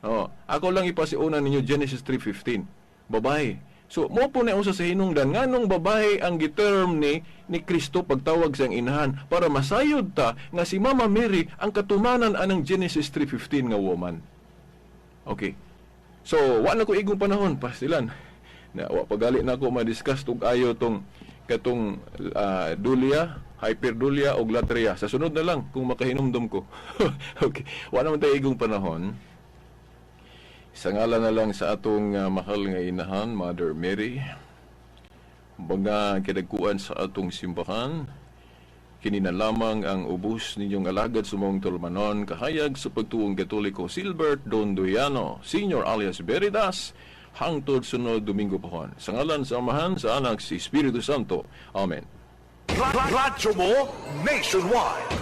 Oh, ako lang ipasiuna ninyo Genesis 3:15. Babae. So, mo po na usa sa hinungdan nganong babae ang giterm ni Kristo pagtawag sa iyang inahan para masayod ta nga si Mama Mary ang katumanan anang Genesis 3:15 nga woman. Okay. So, wa na ko igong panahon, pastilan. Na wa pagali na ako ma-discuss tug ayo tong katong dulia, hyperdulia og latria. Sa sunod na lang kung makahinumdum ko. Okay. Wa naman tayo igong panahon. Sa ngalan na lang sa atong mahal nga inahan, Mother Mary, mga kidagkuan sa atong simbahan, kini na lamang ang ubos ninyong alagad sumong tulumanon, kahayag sa pagtuong Katoliko, Silbert Dondoyano, Senior alias Veritas, hangtod sunod Domingo pohon. Sa ngalan sa Amahan, sa Anak, sa Espiritu Santo. Amen. Radyo mo nationwide.